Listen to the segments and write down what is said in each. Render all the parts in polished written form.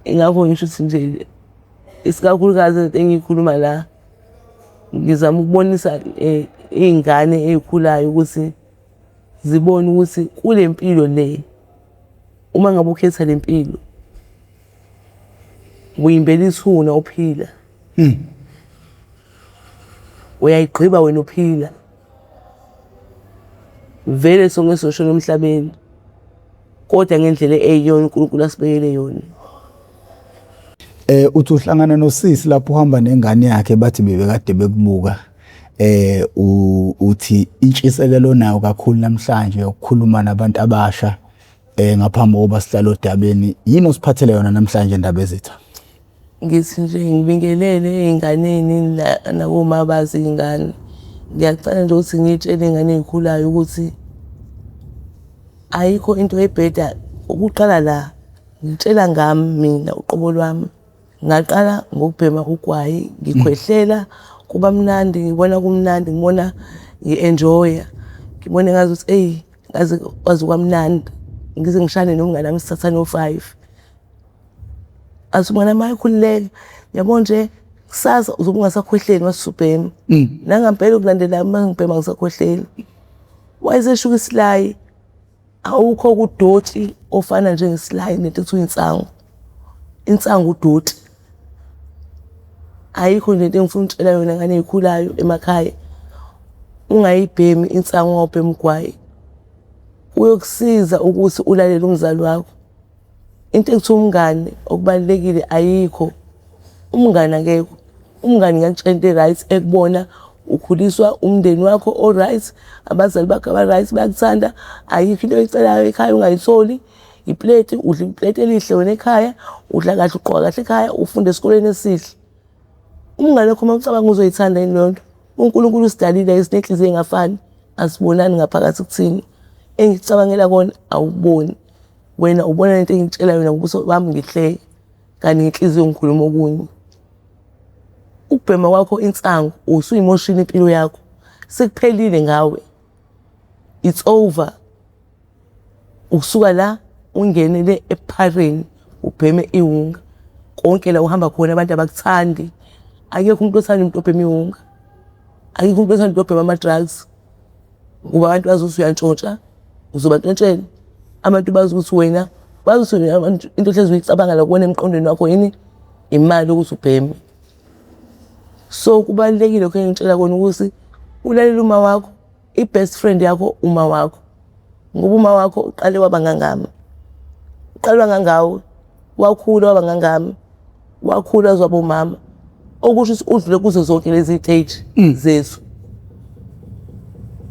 Ingakho ngisho ukuthi nje isikakhulukazi into engiyikhuluma la ngizama ukubonisa iy'ngane ey'khulayo ukuthi zibone ukuthi kule mpilo le uma ngabe ukhetha le mpilo uyimbela ithuna uphila. Uyayigqiba wena uphila. Vele sonke sizoshona emhlabeni kodwa ngendlela eyiyona uNkulunkulu asibekele yona. Uthi uhlangana nosisi lapho uhamba nengane yakhe bathi bebekade bekubuka. Uthi intshisekelo onayo kakhulu namhlanje ukukhuluma nabantu abasha ngaphambi kokuba sihlale odabeni. Yini osiphathele yona namhlanje ndaba ezitha? Ngithi nje ngibingelele ey'nganeni nakoma bazo iy'ngane. Ngiyacela nje ukuthi ngiy'tshele iy'ngane ey'khulayo ukuthi ayikho into ebheda ukuqala la ngitshela ngami mina uqobo lwami. Ngaqala ngokubhema ugwayi ngikhwehlela kuba mnandi ngibona kumnandi ngibona ngi-enjoy-a ngibone ngazuthi eyi ngaze kwaze kwamnandi ngize ngishane nomngani wami sithathane o-five. Athi umngani wami hhayi khululeka yabo nje kusasa uzobe ungasakhwehleli mase usubhema. Nangampela okulandelayo uma ngibhema angisakhwehleli. Wayeseshuka isilayi awukho kudoti ofana njengesilayi nento ekuthiwa insangu. Insangu udoti. Ayikho nje into engifuna ukutshela yona ngane ey'khulayo emakhaya. Ungayibhemi insangu ungawubhemi ugwayi. Kuyokusiza ukuthi ulalele umzali wakho. Into ekuthiwa umngani okubalulekile ayikho. Umngani akekho. Umngani ngakutshela into e-right ekubona ukhuliswa umndeni wakho o-right, abazali bakho aba-right bayakuthanda, ayikho into oyicelayo ekhaya ungayitholi. Ipleti, udla ipleti elihle wena ekhaya, udla kahle, ugqoka kahle ekhaya, ufunda esikoleni esihle. Umngani wakho uma ucabanga uzoyithanda yini leyo nto? UNkulunkulu usidalile sinenhliziyo ey'ngafani, asibonani ngaphakathi kuthini. Engikucabangela kona awukuboni. Wena ubona lento engikutshela yona ngobuso bami ngihleke kanti ngenhliziyo ngikhuluma okunye. Ukubhema kwakho insangu usuyimoshile impilo yakho. Sekuphelile ngawe. It's over. Ukusuka la ungene le ephareni ubheme iwunga. Konke la uhamba khona abantu abakuthandi. Akekho umuntu othanda umuntu obhema iwunga. Akekho umuntu othanda umuntu obhema ama-drugs. Ngoba abantu bazi ukuthi uyantshontsha, uzobantshontshela. Abantu bazi ukuthi wena, bazi ukuthi abantu into ohlezi uyicabanga la kuwena emqondweni wakho yini? Imali yokuthi ubheme. So kubalulekile lokho engitshela kona ukuthi ulalele uma wakho, i-best friend yakho uma wakho. Ngoba uma wakho uqale waba ngangami. Uqale wangangawe, wakhula waba ngangami, wakhula waze waba umama. Okusho ukuthi udlule kuzo zonke lezi stage zethu.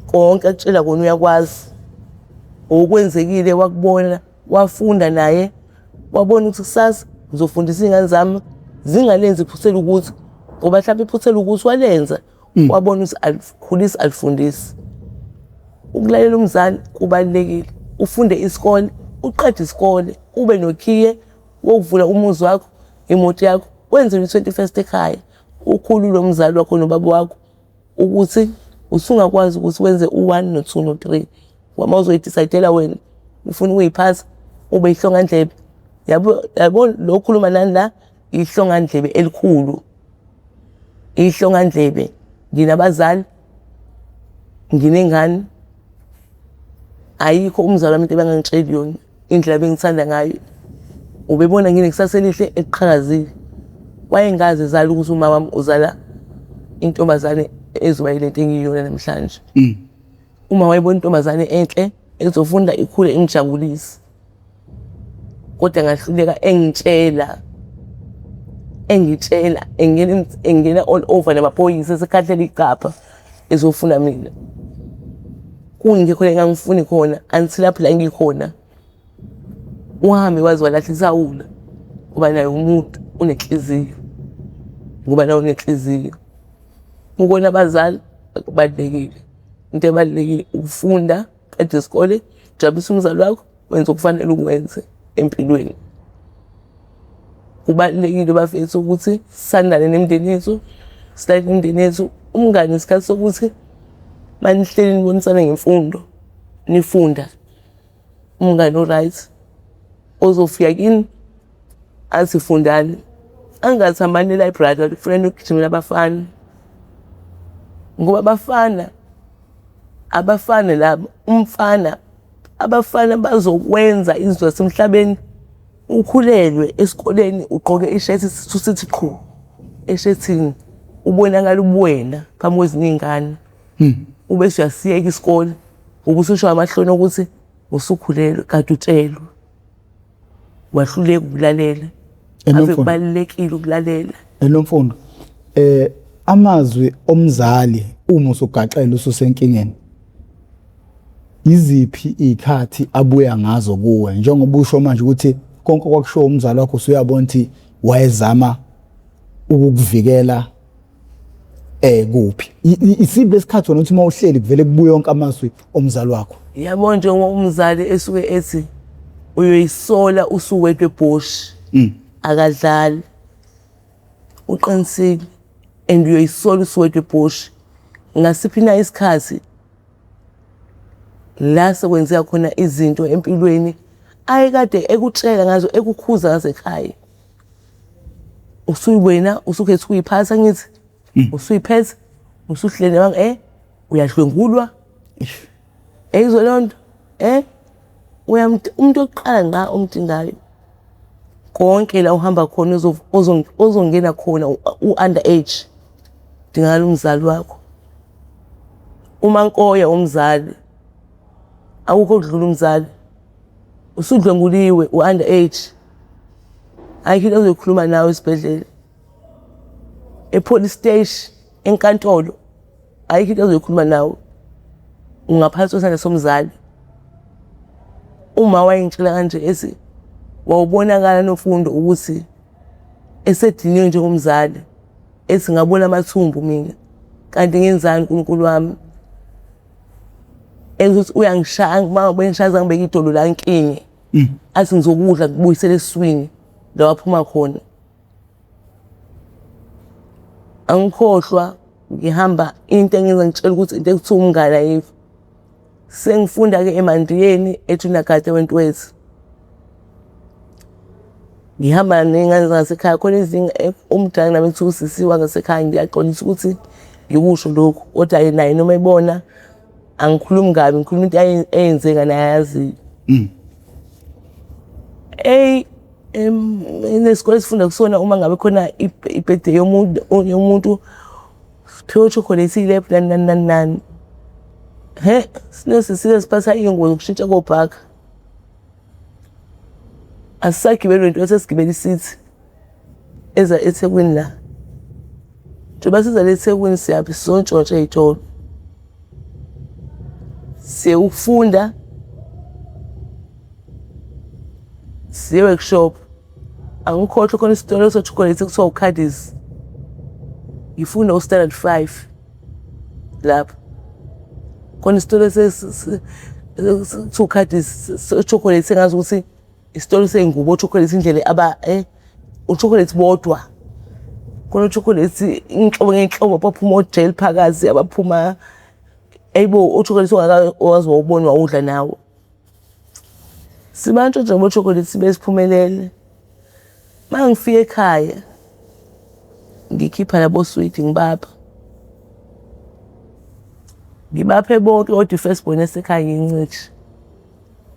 Konke akutshela kona uyakwazi. Okwenzekile wakubona, wafunda naye, wabona ukuthi kusasa ngizofundisa iy'ngane zami zingalenzi iphutha elukuthi ngoba mhlawumbe iphutha elukuthi walenza wabona ukuthi alikhulisi alifundisi. Ukulalela umzali kubalulekile. Ufunde isikole, uqede isikole, ube nokhiye wokuvula umuzi wakho, imoto yakho, wenze i-21st ekhaya. Ukhulule umzali wakho nobaba wakho ukuthi usungakwazi ukuthi wenze u-one no-two no-three. Ngoba uma uzoyi-decide-ela wena ufuna ukuyiphatha ube yihlongandlebe. Yabo yabo lo okhuluma nani la ihlongandlebe elikhulu. Ihlongandlebe. Nginabazali, nginengane. Ayikho umzali wami into ebangangitsheli yona indlela ebengithanda ngayo. Ubebona nginekusasa elihle eliqhakazile. Wayengazi ezala ukuthi uma wami uzala intombazane ezoba yile nto engiyiyona namhlanje. Uma wayebona intombazane enhle ezofunda ikhule imjabulise. Kodwa ngahluleka engitshela engitshela engena engena all over namaphoyisa esekhahlela icapha ezofuna mina. Kungekho la engangifuni khona until lapho la ngikhona. Uhambe waze walahla isawula ngoba naye umuntu unenhliziyo. Ngoba nawe unenhliziyo. Ukubona abazali kubalulekile. Into ebalulekile ukufunda, qeda isikole, jabulisa umzali wakho, wenze okufanele ukwenze empilweni. Kubalulekile bafethu ukuthi sisandane nemindeni yethu, silalele imindeni yethu. Umngani isikhathi sokuthi manihleli nibonisane ngemfundo, nifunda. Umngani o-right ozofika kini. Athi fundani. Angathi hambani e-library kanti kufuneka niyogijimela abafana. Ngoba abafana abafana laba umfana abafana bazokwenza izinto zasemhlabeni ukhulelwe esikoleni ugqoke ishethi sithi qhu eshethini ubonakala ubuwena phambi kwezinye iy'ngane. Ubese uyasiyeka isikole ubususho amahloni okuthi usukhulelwe kade utshelwe. Wahluleka ukulalela. Ave kubalulekile ukulalela. Enomfundo amazwi omzali uma usugaxela ususenkingeni iziphi izikhathi abuya ngazo kuwe njengoba usho manje ukuthi konke kwakushiwo umzali wakho usuyabona ukuthi wayezama ukukuvikela kuphi isiphi lesikhathi wena uthi uma uhleli kuvele kubuye yonke amazwi omzali wakho? Yabo njengoba umzali esuke ethi uyoyisola usuwedwa ebhoshi. Akadlali. Uqinisile and uyoyisola usuwedwa ebhoshi. Ngasiphi na isikhathi la sekwenzeka khona izinto empilweni ayekade ekutshela ngazo ekukhuza ngazo ekhaya. Usuwena usukhetha ukuyiphatha ngithi usuyiphethe usuhleli nabanga uyadlwengulwa. Eyizwe leyo nto umuntu oqala ngqa omdingayo konke la uhamba khona ozongena khona u-under age dingakala umzali wakho. Umankoya umzali akukho okudlula umzali. Usudlwenguliwe u-under age ayikho into ozoyikhuluma nawe esibhedlela, e-police station, enkantolo ayikho into ozoyikhuluma nawe. Ungaphansi kwesandla somzali. Uma wayengitshela kanje ethi wawubonakala Nomfundo ukuthi esediniwe njengomzali ethi ngabona amathumbu mina kanti ngenzani uNkulunkulu wami. Enza ukuthi uyangishaya uma bengishaya ngibeka idolo la nkinye. Athi ngizokudla ngikubuyisele esiswini la waphuma khona. Angikhohlwa ngihamba into engenza ngitshela ukuthi into ekuthiwa umngani ayikho. Sengifunda-ke eMandiyeni eJunior Gate eWentworth. Ngihamba ney'ngane zangasekhaya khona ezinye umdala nami kuthiwa usisi wangasekhaya ngiyaxolisa ukuthi ngikusho lokhu kodwa-ke naye noma ebona angikhulumi kabi ngikhuluma into eyenzeka naye ayaziyo. Eyi nesikole esifunda kusona uma ngabe khona i-birthday yomuntu siphiwe o-chocolate ilephu nani nani nani nani. He sinosisi siphatha iy'ngubo zokushintsha kobhaka. Asisagibeli lento sesigibela isithi eza eThekwini la. Njengoba siza la eThekwini siyaphi sizontshontsha ey'tolo. Siye ukufunda siye workshop. Angikhohlwa khona isitolo so-chocolate ekuthiwa uCadis. Ngifunda u-standard 5 lapho. Khona isitolo kuthiwa uCadis so-chocolate engazi ukuthi isitolo sey'ngubo o-chocolate indlela aba o-chocolate bodwa. Khona o-chocolate inhlobo ngey'nhlobo abaphuma o-gel phakathi abaphuma eyibo o-chocolate ongakaze wawubona wawudla nawe. Sibantshontsha bo-chocolate sibe siphumelele. Uma ngifika ekhaya ngikhipha labo swidi ngibapha. Ngibaphe bonke kodwa i-first born yasekhaya ngiyincishe.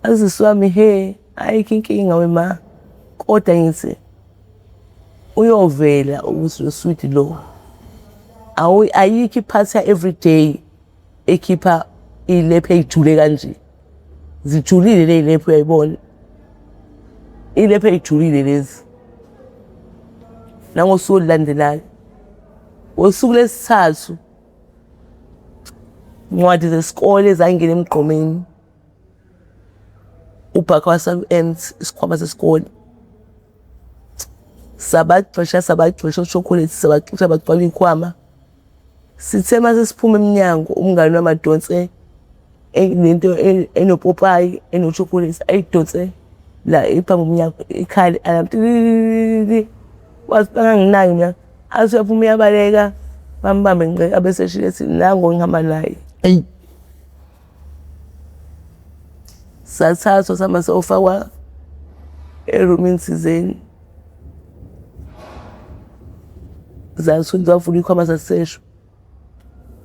Azisi wami he ayikho inkinga wema kodwa ngithi uyovela ukuthi lo swidi lo ayikho iphathi ya-everyday ekhipha ilephu ey'jule kanje. Zijulile ley'lephu uyayibona. Iy'lephu ey'julile lezi. Nangosuku olulandelayo. Ngosuku lwesithathu incwadi zesikole zangena emgqomeni. Ubhakha wasam-empty isikhwama sesikole. Sabagxisha sabagxisha o-chocolate sabagxisha bagcwala iy'khwama. Sithe uma sesiphuma emnyango umngani wami adonse lento enopopayi eno-chocolate ayidonse la phambi komnyango ikhale alarm tilililili. Wathi banganginaki mina athi uyaphuma uyabaleka bambambe ngqi abese eshilo ethi nangu engihamba naye. Eyi. Sathathwa sahamba sayofakwa erumini thizeni. Zavula iy'khwama zaseshwa.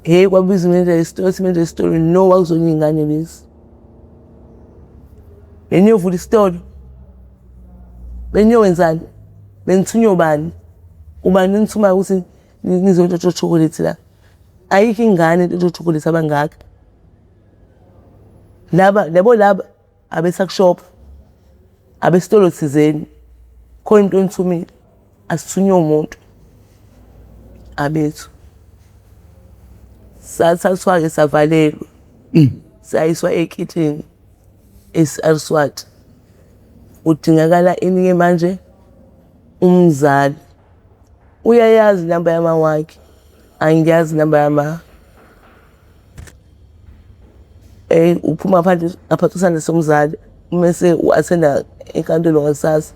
Hheyi kwabiza imenenja yesitolo, imenenja yesitolo no akuzona iy'ngane lezi. Beniyovula isitolo? Beniyowenzani? Benithunywe ubani? Ubani onithumayo ukuthi nizontshontsha o-chocolate la? Ayikho ingane entshontsha o-chocolate abangaka. Laba, yabo laba abesakushopha, abesitolo thizeni, khona umuntu onithumile. Asithunywe umuntu abethu. Sathathwa-ke savalelwa. Sayiswa ekitshini e-Swat. Kudingakala ini-ke manje? Umzali. Uyayazi inamba yamawakhe, angiyazi inamba yama. Uphuma ngaphandle ngaphansi kwesandla somzali mese u-athenda enkantolo ngakusasa.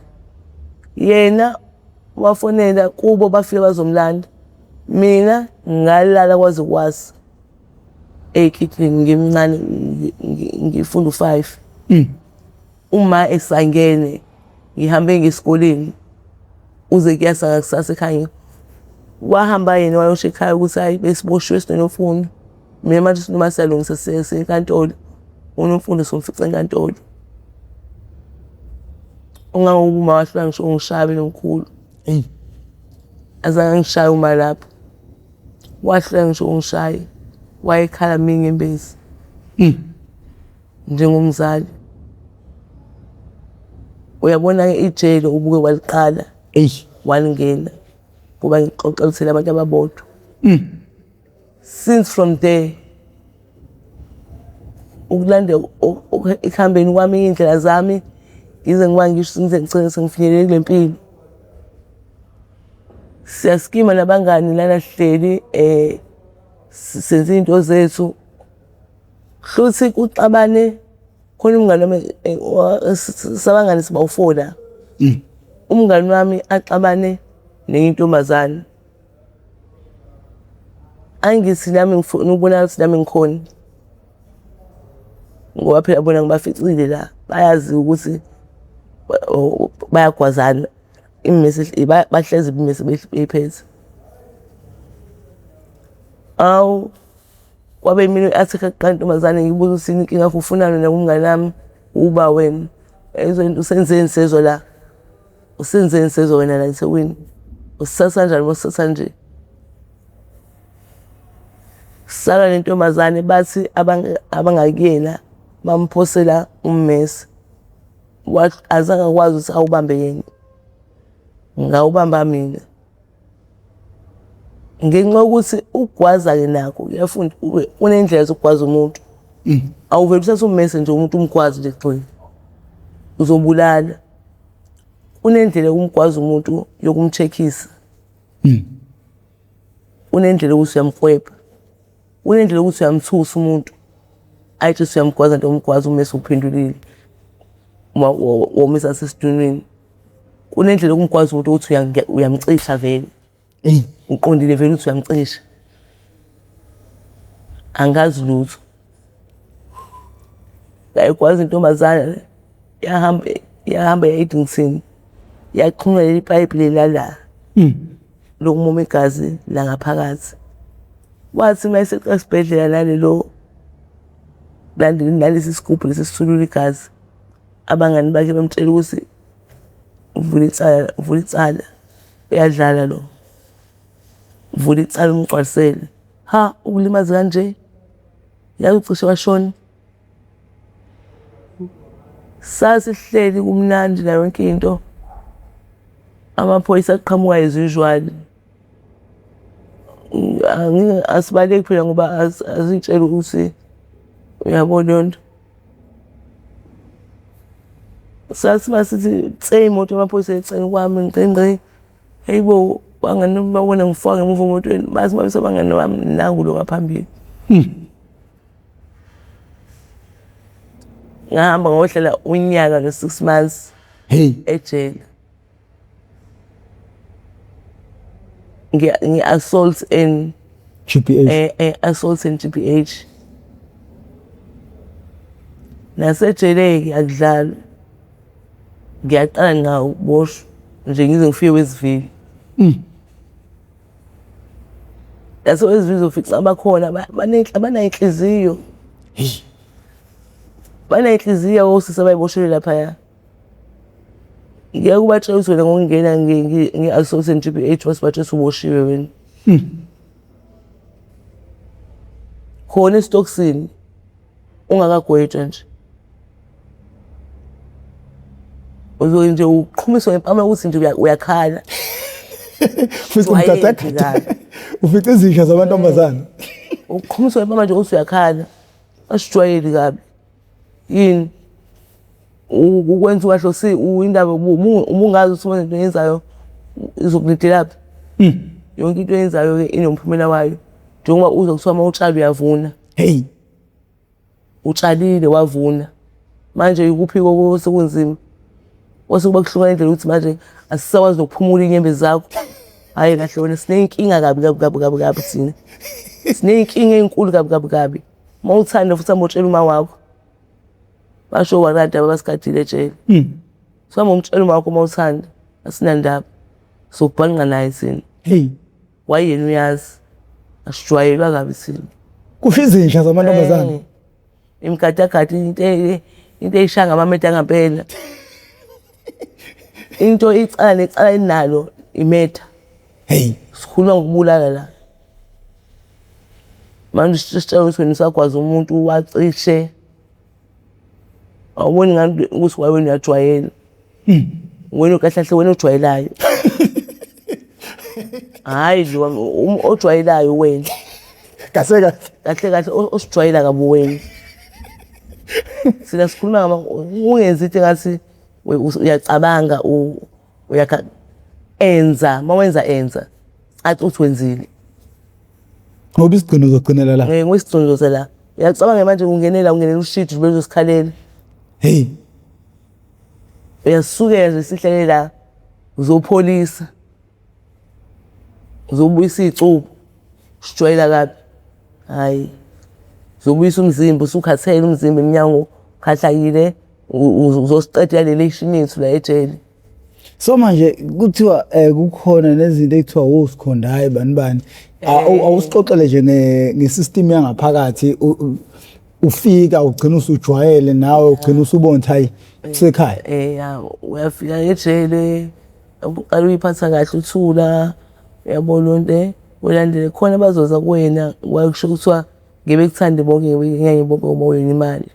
Yena wafonela kubo bafike bazomlanda. Mina ngalala kwaze kwasa ekitshini ngimncane ngifunda u-five. Uma esangene ngihambe ngesikoleni uze kuyasa ngakusasa ekhaya. Wahamba yena wayosho ekhaya ukuthi hhayi besiboshiwe sinoNomfundo. Mina manje noma siyalungisa siya enkantolo, uNomfundo somfica enkantolo. Ungangokuba uma wahlula ngisho ungishaya mina mkhulu. Eyi. Azange angishaye uma lapho. Wahlula ngisho ungishaya. Wayekhala mina inyembezi. Njengomzali. Uyabona-ke ijele ubuke waliqala. Eyi. Walingena. Ngoba ngixoxela ukuthi abantu ababodwa. Since from there ukulanda ekuhambeni kwami iy'ndlela zami ngize ngiba ngisho ngize ngigcine sengifinyelele kule mpilo. Siyaskima nabangani lana sihleli senza iy'nto zethu. Hluthi kuxabane khona umngani wami sabangani siba u-four la. Umngani wami axabane nenye intombazane. Angithi nami ngifuna ukubonakala ukuthi nami ngikhona. Ngoba phela bona ngibaficile la bayazi ukuthi bayagwazana imese bahlezi imese beyiphethe. Awu kwabe mina i-attack kuqala intombazane ngibuza ukuthi yini inkinga yakho ufunani wena kumngani wami uba wena. Usenzeni sezwa la? Usenzeni sezwa wena la eThekwini? Usithatha kanjani uma usithatha nje? Sala nentombazane bathi abangakuyena bamphosela ummese. Azange akwazi ukuthi awubambe yena. Ngawubamba mina. Ngenxa yokuthi ukugwaza-ke nakho kuyafunda kuney'ndlela zokugwaza umuntu. Awuvele uthathe ummese nje umuntu umgwaze nje gxi, uzobulala. Kunendlela yokumgwaza umuntu yokumcheck-isa. Kunendlela yokuthi uyamklwebha. Kunendlela yokuthi uyamthusa umuntu. Ayithi usuyamgwaza nje umgwaza ummese uphendulile. Womisa sesitulweni. Kunendlela yokumgwaza umuntu ukuthi uyamcisha vele. Eyi. Uqondile vele ukuthi uyamcisha. Angazi lutho. Ngayigwaza intombazane yahamba yahamba ya Addington yaxhunywa leli payipi lela la lokumuma igazi la ngaphakathi. Wathi uma eseqa esibhedlela nalelo nalesi sigubhu lesi esithulula igazi, abangani bakhe bamtshela ukuthi uvula icala, uvula icala, uyadlala lo. Vula icala umgcwalisele. Ha, ukulimaze kanje? Yazi ucishe washona. Sasihleli kumnandi nayo yonke into. Amaphoyisa aqhamuka as usual. Asibaleki phela ngoba azitsheli ukuthi uyabo leyo nto. Sathi masithi tse imoto yamaphoyisa eceleni kwami ngqi ngqi. Hhayi bo, bangani babona ngifaka ngemuva emotweni bathi babese abangani bami nangu lo ngaphambili. Ngahamba ngayohlala unyaka no-six months Hey. ejele. Ngi-assault and GBH. Assault and G_B_H. Nasejele-ke akudlalwa. Ngiyaqala ngqa ukuboshwa nje ngize ngifike wezivile. Yaso ezizwe ufica abakhona abanayo inhliziyo. Hey. Banenhliziyo osisi abayiboshelwe laphaya. Ngeke ubatshele ukuthi wena ngokungena nge-assault and GBH wasibatshela ukuthi uboshiwe wena. Khona esitokisini ungakagwetshwa nje. Uzoke nje uqhumiswe ngempama ukuthi nje uyakhala. Futhi umgadatha. Ufica izinja zamantombazane. Uqhumiswe ngempama nje ukuthi uyakhala. Asijwayeli kabi. Yini? Ukwenza kahle si indaba ubungazi ukuthi wenza into oyenzayo izokuledelaphi. Yonke into oyenzayo ke inomphumela wayo. Njengoba uzwa kuthiwa uma utshala uyavuna. Hey. Utshalile wavuna. Manje ikuphi osekunzima? Kwase kuba kuhlukana indlela ukuthi manje asisakwazi nokuphumula iy'nyembezi zakho. Hhayi kahle wena siney'nkinga kabi kabi kabi kabi kabi thina. Siney'nkinga ey'nkulu kabi kabi kabi. Uma uthanda futhi hamba utshela uma wakho. Basho warada abasigadile ejele. So hamba umtshela uma wakho uma uthanda. Asinandaba. Sokubhanqa naye thina. Hey. Wayena uyazi. Asijwayelwa kabi thina. Kusho izinja zamantombazane. Imigadagada into eyishaya ngamameta ngampela. Into icala necala enalo imetha. Hey. Sikhuluma ngokubulala la. Manje sisitshela ukuthi wena usagwaza umuntu wacishe. Awuboni ngani ukuthi wena uyajwayela. Wena kahle kahle wena ojwayelayo. Hhayi nje ojwayelayo wena. Kahle kahle. Kahle kahle osijwayela kabi wena. Sina sikhuluma ngama ungenzi into engathi uyacabanga uyakha enza uma wenza enza caca ukuthi wenzile. Ngoba isigcino uzogcinela la. Ngoba isigcino uzogcinela la. Uyacabanga manje ungenela ungenela ushidi ube uzosikhalela. Hey. Uyasukela nje sihlele la uzopholisa. Uzobuyisa izicubu. Sijwayela kabi. Hayi. Uzobuyisa umzimba usukhathele umzimba emnyango khahlakile uzosiqedela leli shini yethu la ejele. So manje kuthiwa kukhona nezinto ekuthiwa wosikhondayi bani bani. Awusixoxele nje ngesystem yangaphakathi ufika ugcina usujwayele nawe ugcina usubona ukuthi hayi kusekhaya. Ya uyafika ejele uqala uyiphatha kahle uthula uyabona lonto ulandele khona bazoza kuwena kwakusho kuthiwa ngeke bekuthande bonke ngeke bonke ngoba wena imali.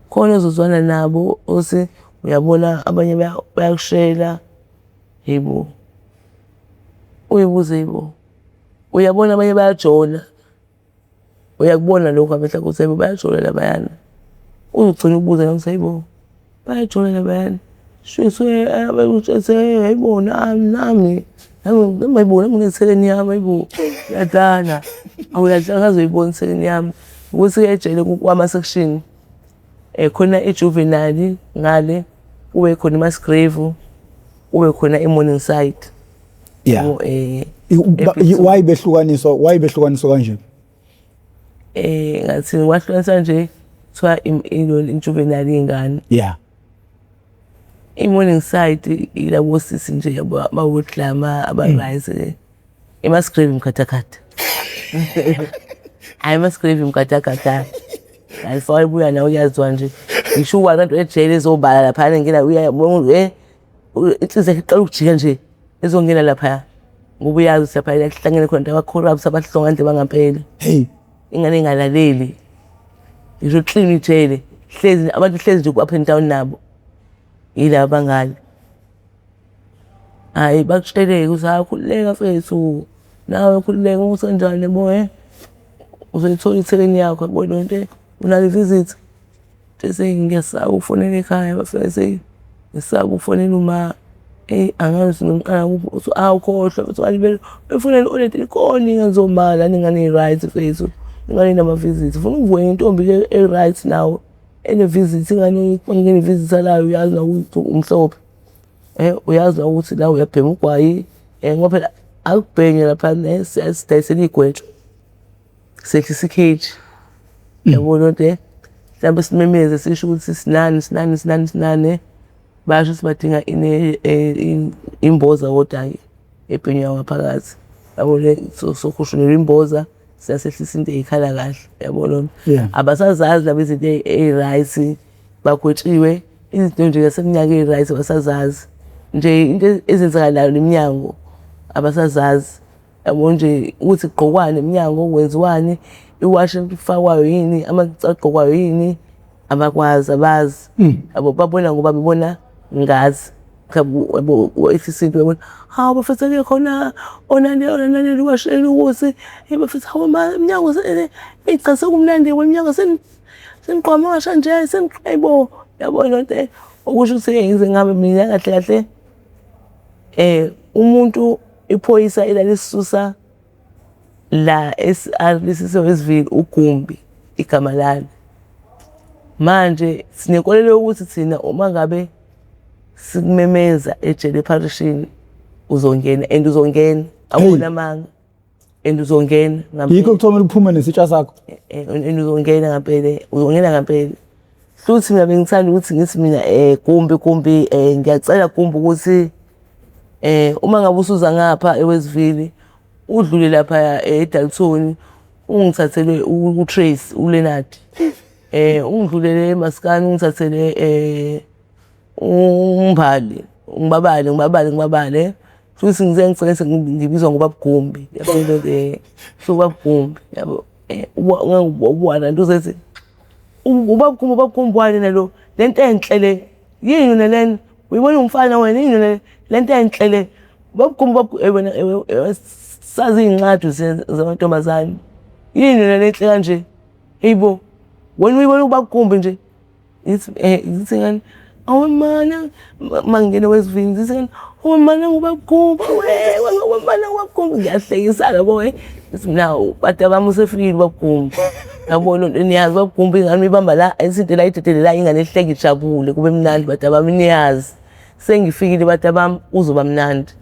Khona ozozwana nabo othi uyabona abanye bayakushela yebo. Uyibuze yebo. Uyabona abanye bayajola. Uyakubona lokho amehlo akho ukuthi hayibo bayajola labayana. Uzogcina ukubuza nawe ukuthi hayibo bayajola labayana. Shuthi hayibo nami nami nami hayibo nami nginetheleni yami hayibo uyadlala. Awuyadlala ngaze uyibone itheleni yami. Ukuthi ejele kwama-section khona i-juvenile ngale kube khona i-mass grave kube khona i-Morningside. Yeah. Why behlukaniswa why behlukaniswa kanje? Ngathi wahlukanisa nje kuthiwa i-juvenile ingane. Yeah. I-Morningside ilabo sisi nje abawodlama aba-right. I-mass grave mkhathakhatha. Hayi i-mass grave mkhathakhatha. Alifaka ibuya nawe uyaziwa nje. Ngisho uwaranti ejele ezobala laphana ngena uyabona inhliziyo yakhe iqala ukujika nje ezongena laphaya. Ngoba uyazi ukuthi lapha kuhlangene khona aba-corrupt abahlongandlebe bangampela. Hey. Ingane engalaleli. Ngisho clean ijele. Hlezi abantu hlezi nje ku-up and down nabo. Yilaba bangale. Hhayi bakutsheleke ukuthi hayi khululeka mfethu. Nawe khululeka uma usenjani yabo uzoyithola itheleni yakho yabo lento unalo i-visit. Bese ngiyasaba ukufonela ekhaya bafike ngisaba ukufonela uma eyi angazi ngiqala kuphi uthi awukhohlwa futhi walibele befonela u-Oledi ikhona ingane zomala nengane i-right mfethu ingane inama-visit ufuna uvuke ngentombi e-right nawe ene-visit ingane ene-visit layo uyazi nawe ukuthi umhlophe. Uyazi nawe ukuthi la uyabhema ugwayi ngoba phela akubhenywa laphana sidayisela iy'gwetsho. Sehlisa ikheji. Yabo lonto mhlawumbe simemeze sisho ukuthi sinani sinani sinani sinani basho ukuthi badinga imboza kodwa-ke ebhenywayo ngaphakathi. Yabo le sokhushulelwa imboza siyasehlisa into ey'khala kahle yabo lona. Abasazazi laba izinto ey'right bagwetshiwe izinto nje zaseminyaka ey'right abasazazi. Nje into ezenzakalayo nemnyango abasazazi. Yabo nje ukuthi kugqokwani emnyango kwenziwani, iwashi elifakwayo yini, amacici agqokwayo yini, abakwazi abazi. Yabo babona ngoba bebona ngazi. Yabo isintu yabona, hawu bafethu khona onanele iwashi ukuthi, hey bafethu hawu ma emnyango eyi cha sekumnandi emnyango senigqoka amawasha nje hayibo yabo lento okusho ukuthi ngize ngihambe mina kahle kahle umuntu iphoyisa elalisusa la e-S_R lisise-Westville uGumbi igama lalo. Manje sinenkolelo yokuthi thina uma ngabe sikumemeza ejele epharishini uzongena and uzongena awuna amanga and uzongena ngampela. Yikho kuthiwa kumele uphume nesitsha sakho. And uzongena ngampela, uzongena ngampela. Futhi mina bengithanda ukuthi ngithi mina Gumbi Gumbi ngiyacela Gumbi ukuthi uma ngabe usuza ngapha eWestville udlule lapha eDalton ungithathele uTracy uLeonard. Ungidlulele eMaskani ungithathele uMbali ngibabale ngibabale ngibabale. Futhi ngize ngigcine sengibizwa ngoBaba Gumbi yabo lento so Ubaba Gumbi yabo ubuwarranti uzethi uBaba Gumbi uBaba Gumbi wani nalo lento enhle le yini yona lena uyibona umfana wena yini yona lento enhle le Ubaba Gumbi ubaba wena sazi iy'ncwadi zamantombazane yini yona le enhle kanje hayibo wena uyibona uBaba Gumbi nje. Ngithi ngithi ngani awe mana mangingena Westville ngithi ngani awe mana nguBaba Gumbi we mana nguBaba Gumbi ngiyahlekisa yabo we. Ngithi mina bantu bami usefikile uBaba Gumbi yabo lonto niyazi uBaba Gumbi ingane uyibamba la izinto la idedele la ingane ihleke ijabule kube mnandi bantu bami niyazi. Sengifikile bantu bami kuzoba mnandi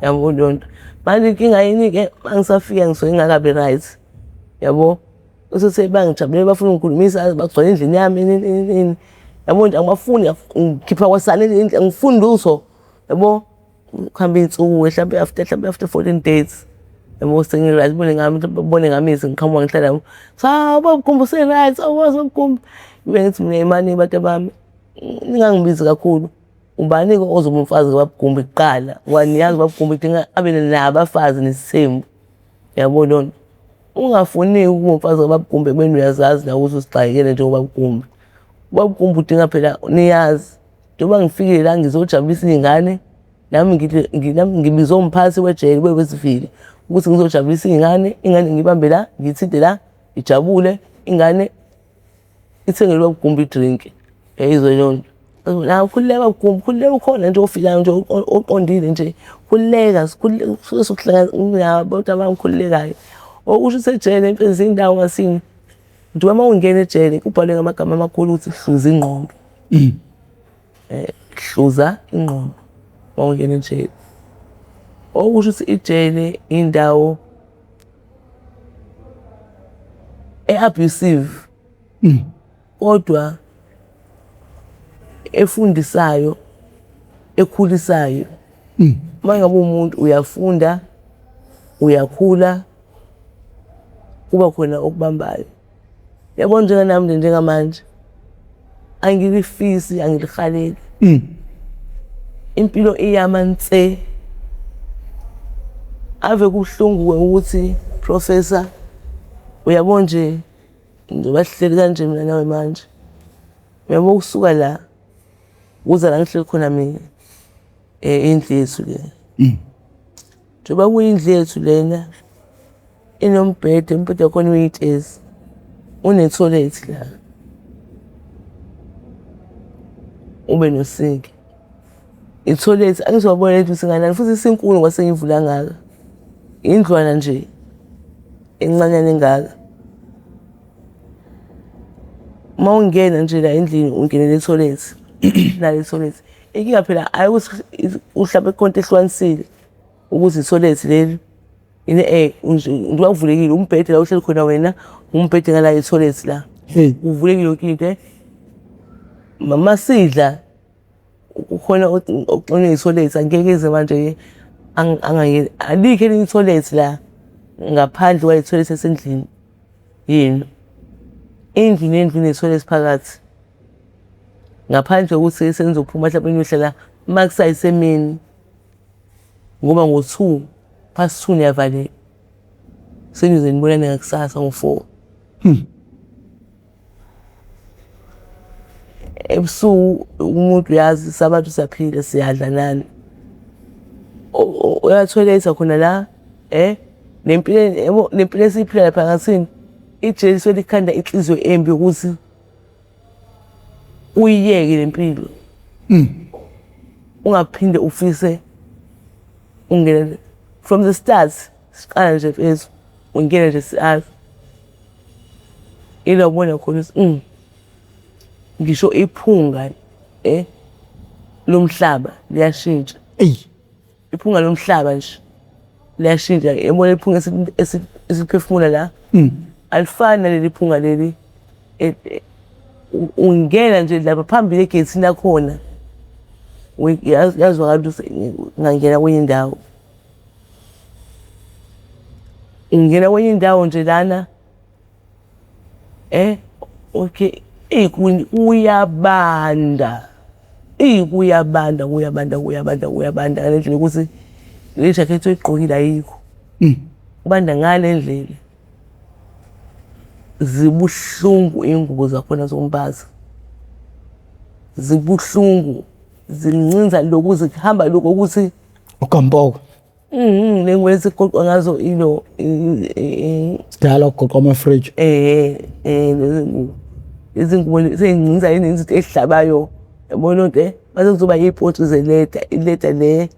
yabo lonto. Manje inkinga yini-ke mangisafika ngisuke ngingakabi right yabo. Usuthi bangijabulele bafuna ungikhulumisa bagcwele endlini yami ini ini ini. Yabo nje angibafuni ngikhipha kwasani endlini angifuni lutho yabo. Kuhambe iy'nsuku hlampe after hlampe after 14 days yabo sengi-right bone ngami bone ngami ngiqhamuka ngihlala nabo. Cha ubaba Gumbi use-right awukwazi ubaba Gumbi. Ngibe ngithi mina yimani bantu bami ningangibizi kakhulu. Ubani-ke ozoba umfazi kababa Gumbi kuqala ngoba niyazi ubaba Gumbi kudinga abe nabafazi nesithembu yabo lona. Ungafuni ukuba umfazi kababa Gumbi ekubeni uyazazi nawe ukuthi uzixakekele njengoBaba Gumbi. Ubaba Gumbi udinga phela niyazi njengoba ngifikile la ngizojabulisa iy'ngane nami nami ngibizwe umphathi wejele weWestville ukuthi ngizojabulisa iy'ngane, ingane ngiyibambe la ngiyithinte la ijabule ingane ithengele ubaba Gumbi i-drink yayizwa leyo nto. La khululeka baba Gumbi khululeka ukhona nje ofikayo nje oqondile nje khululeka suke sokuhlangana abantu abangikhululekayo. Okusho ukuthi ejele impela izindawo ngasini njengoba uma ungena ejele kubhalwe ngamagama amakhulu ukuthi hluza ingqondo. Hluza ingqondo uma ungena ejele. Okusho ukuthi ijele indawo e-abusive kodwa efundisayo, ekhulisayo. Uma ngabe uwumuntu uyafunda, uyakhula, kuba khona okubambayo. Yabo njenganami nje njengamanje angilifisi angilihaleli. Impilo iyama nse. Ave kubuhlungu-ke ukuthi Professor uyabo nje njengoba sihleli kanje mina nawe manje, uyabo ukusuka la kuza la ngihleli khona mina indlu yethu le. Njengoba kuyindlu yethu lena inombhede, umbhede wakhona uyitezi, unethoyilethi la, ube nosinki. Ithoyilethi angithi uyabona lendlu ukuthi ingakanani futhi isinkulu ngoba sengiyivula kangaka. Indlwana nje encanyana engaka. Uma ungena nje la endlini ungenela ethoyilethi, nali ithoyilethi. Inkinga phela hhayi ukuthi mhlampe kukhona into ehlukanisile ukuthi ithoyilethi leli njengoba kuvulekile umbhede la ohleli khona wena, umbhede ngala ethoyilethi la. Kuvulekile yonke into. Masidla kukhona oxhunywe ithoyilethi angeke ize manje-ke Angangeni, alikho elinye ithoyilethi la ngaphandle kwale thoyilethi esendlini yenu. Indlu nendlu inethoyilethi phakathi. Ngaphandle kokuthi senizophuma mhlampe niyohlala uma kusayisemini ngoba ngo-two, past two niyavalelwa. Seniyoze nibonane ngakusasa ngo-four. Ebusuku umuntu uyazi sabantu siyaphila siyadla nani. Uyathoyiletha khona la nempilo yabo nempilo esiyiphila lapha ngathini ijele lisuke likhanda inhliziyo embi yokuthi uyiyeke le mpilo. Ungaphinde ufise ungene from the start siqala nje mfethu ungena nje siyazi. Ila ubona khona ukuthi ngisho iphunga lomhlaba liyashintsha. Eyi. Iphunga lomhlaba nje liyashintsha. Yabona iphunga esiliphefumula la alifani naleli phunga leli ungena nje lapha phambili egeyithini lakhona yazwakala ukuthi ungangena kwenye indawo. Ungena kwenye indawo nje lana okay eyi kuyabanda, eyi kuyabanda kuyabanda kuyabanda kuyabanda ngale ndlela yokuthi le jakhethi oyigqokile ayikho. Kubanda ngale ndlela. Zibuhlungu iy'ngubo zakhona zokumbatha. Zibuhlungu, zincinza lokhu zihamba lokhu ukuthi Ukampoko. Le ngubo esigoqwa ngazo ilo Sidala ukugoqa amafriji. Lezi ngubo. Lezi ngubo sey'ncinza yini izinto ey'hlabayo. Yabo leyo nto mase kuzoba iy'potshu zeleda, ileda le.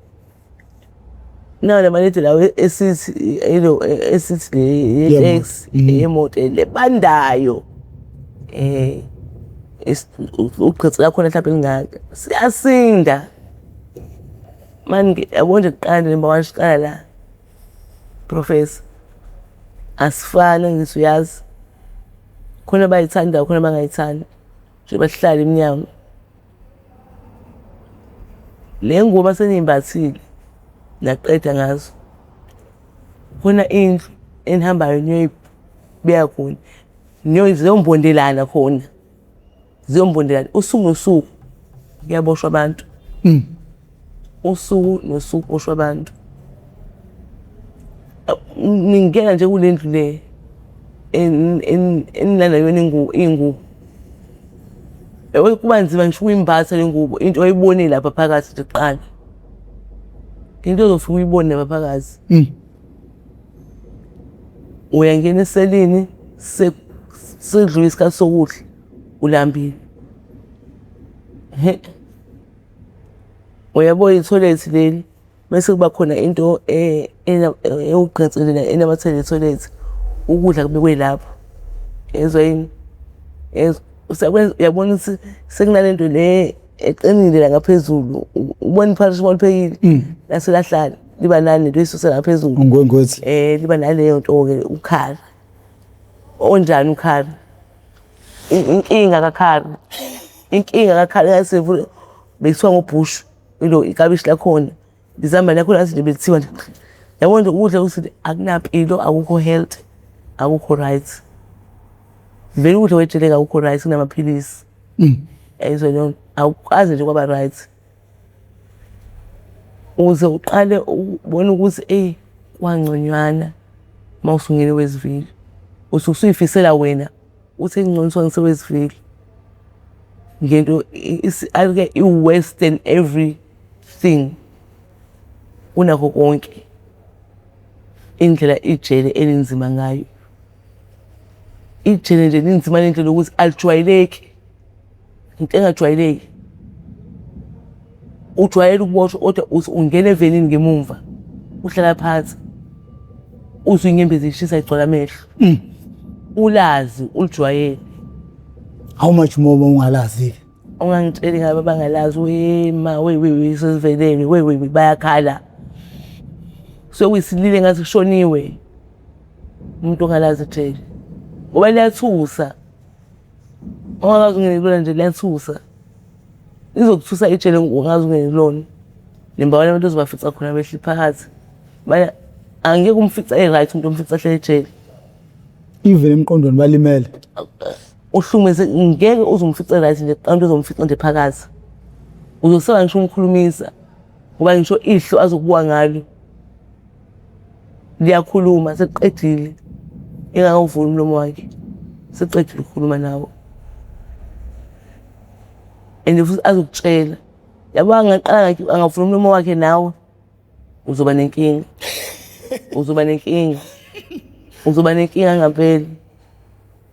Nawo la maleda lawa esithi ilo esithi le yeteksi yemoto le bandayo. Ugqitsi lakhona mhlampe lingaka. Siyasinda. Mani yabo nje kuqala nje njengoba siqala la Professor, asifani angithi uyazi. Khona abayithandayo khona abangayithandi. Njengoba sihlala emnyango. Le ngubo aseniyimbathile naqeda ngazo. Khona indlu enihambayo niyoyibeka khona, ziyombondelana khona. Ziyombondelana usuku nosuku kuyaboshwa abantu. Usuku nosuku kuboshwa abantu. Ningena nje kule ndlu le enilanda kuyona iy'ngubo. Yabo kuba nzima ngisho ukuyimbatha le ngubo into oyibone lapha phakathi nje kuqala. Into ozofika uyibone lapha phakathi. Uyangena eselini sekudlula isikhathi sokudla ulambile. Uyabo ithoyilethi leli mese kuba khona into ewugqinsi nje enamathele ethoyilethi, ukudla kubekwe lapho. Yezwa yini? Yezwa? Uyabona ukuthi sekunalento le eqinile la ngaphezulu, ubona iphalishi uma uliphekile lase lahlala liba nani lento oyisusa ngaphezulu. Ungwengwethu. Liba naleyo nto-ke ukhari. Onjani ukhari? Inkinga kakhari. Inkinga kakhari yayisevule bekuthiwa ngobhushu ilo ikabishi lakhona. Izambane lakhona ngathi nje belithiwa nje. Yabo nje ukudla ukuthi akunampilo, akukho health, akukho right. Vele ukudla kwejele akukho right kunamaphilisi. Yayizwa leyo nto, awukaze nje kwaba right. Uze uqale ubone ukuthi eyi kwangconywana uma usungena eWestville. Usuke usuy'fisela wena uthi engcono kuthiwa ngiseWestville. Ngento i-worse than everything kunakho konke indlela ijele elinzima ngayo. Ijele nje linzima ngendlela yokuthi alijwayeleki, into engajwayeleki. Ujwayele ukuboshwa kodwa uthi ungena evenini ngemumva uhlala phansi uzwe inyembezi zishisa igcwala amehlo. Ulazi ulijwayele. How much more uma ungalazi-ke? Ungangitsheli ngabo abangalazi we ma we we we sesivelele we we we bayakhala. Sekuyisilile ngathi kushoniwe umuntu ongalazi ijele ngoba liyathusa. Ongakaze ungene kulona nje liyathusa. Lizokuthusa ijele ungaze ungene kulona. Nimbawela abantu ozobafica khona behleli phakathi. Manje angeke umfice e-right umuntu omfica ehleli ejele. Even emqondweni balimele. Uhlukumeze ngeke uze umfice right nje kuqala umuntu ozomfica nje phakathi. Uzosaba ngisho umkhulumisa ngoba ngisho ihlo azokubuka ngalo liyakhuluma sekuqedile engakawuvuli umlomo wakhe seqedile ukukhuluma nawe and futhi azokutshela yabo angaqala angavula umlomo wakhe nawe uzoba nenkinga uzoba nenkinga uzoba nenkinga ngampela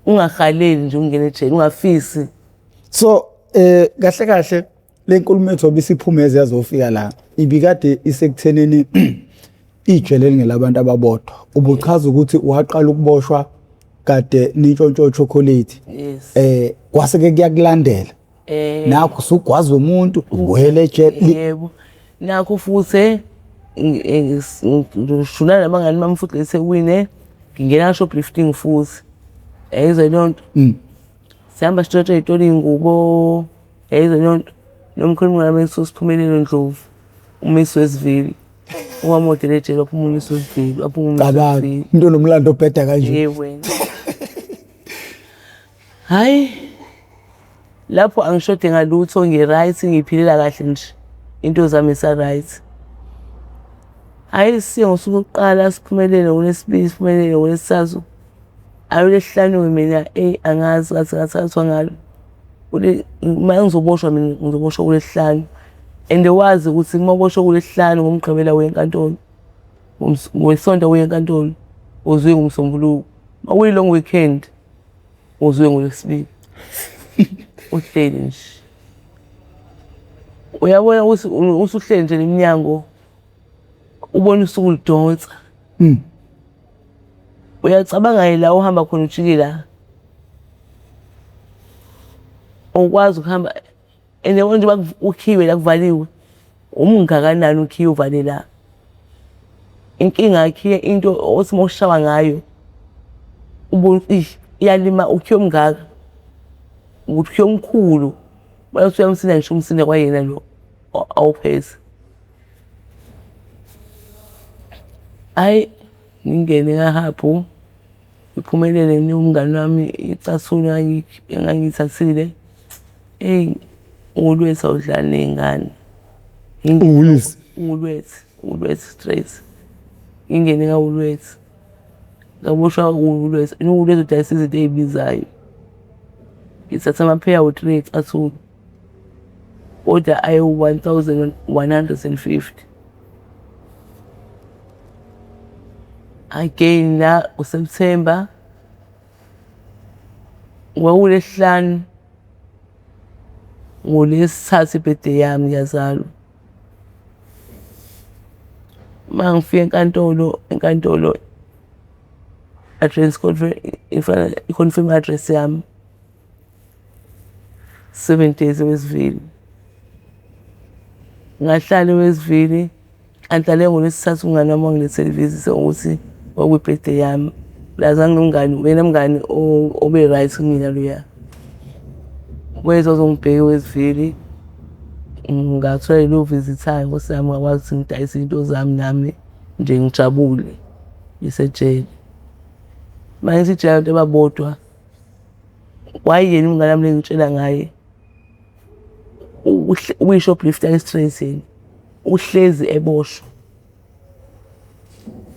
ungahaleli nje ukungena ejele ungafisi. So kahle kahle le nkulumo yethu obisiphumeze yazofika la ibikade isekuthenini ijele lingelabantu ababodwa ubuchaza ukuthi waqala ukuboshwa kade nintshontsho chocolate. Yes. Kwase ke kuyakulandela nakho usugwaza umuntu ubuyele ejele. Yebo, nakho futhi ngishuna nabangani bami futhi eThekwini ngingena shoplifting futhi yayizwa leyo nto. Sihamba sitshontshe ey'tolo iy'ngubo yayizwa leyo nto. Nomkhulu wami Siphumelele Ndlovu uMiss Westville owamodela ejele waphuma uMiss Westville waphuma uMiss Cabanga Westville. umuntu onomlando obheda kanje. Ye wena. Hhayi lapho angishode ngalutho ngi-right ngiyiphilela kahle nje into zami isa-right. Hhayi siye ngosuku lokuqala siphumelele ngolwesibili siphumelele ngolwesithathu. Hhayi olwesihlanu-ke mina eyi angazi ngaze ngathathwa ngalo. Uma ngizoboshwa mina ngizoboshwa kulwesihlanu and wazi ukuthi uma uboshwa kulwesihlanu ngoMgqibelo uya enkantolo, ngeSonto uya enkantolo uzuye ngoMsombuluko. Uma kuyi-long weekend uzuye ngoLwesibili uhleli nje. Uyabona ukuthi usuhleli nje nemnyango ubona usuku ludonsa. Uyacabanga-ke la uhamba khona ujike la. Awukwazi ukuhamba and yabo njengoba ukhiwe la kuvaliwe, umngakanani ukhiye uvale la. Inkinga yakhiye into othi uma ushawa ngayo ubone ukuthi iyalima ukhiye omngaka, ukuthi ukhiye omkhulu. Bese uyamsinda ngisho umsinda kwayena lo awuphethe. Hhayi ngingene kahabhu ngiphumelele nginike umngani wami icathulo engangiyithathile. Eyi uLwethu awudlali ney'ngane. Uwulwethu? ULwethu, uLwethu straight. Ngingene kaWulwethu, ngaboshwa uWulwethu. UWulwethu udayisa izinto ey'bizayo. Ngithatha amapheya awu-three ecathulo kodwa ayiwu-1,150. Again la uSepthemba kwakuLwesihlanu ngoLwesithathu i-birthday yami ngiyazalwa. Uma ngifika enkantolo, enkantolo address i-confirm i-address yami. 7 days eWestville. Ngahlala eWestville kanti ngolwesithathu umngani wami wangilethela i-visit ukuthi kwakuyi-birthday yami. Plus nganginomngani, uyena mngani obe-right kumina loya. Weza wazongibheka eWestville, ngathola leyo visit-ayo Nkosi yami ngakwazi ukuthi ngidayise iy'nto zami nami nje ngijabule ngisejele. Uma ngithi ijele abantu ababodwa, kwayena umngani wami le engitshela ngaye uyi-shoplifter e-straight yena, uhlezi eboshwa.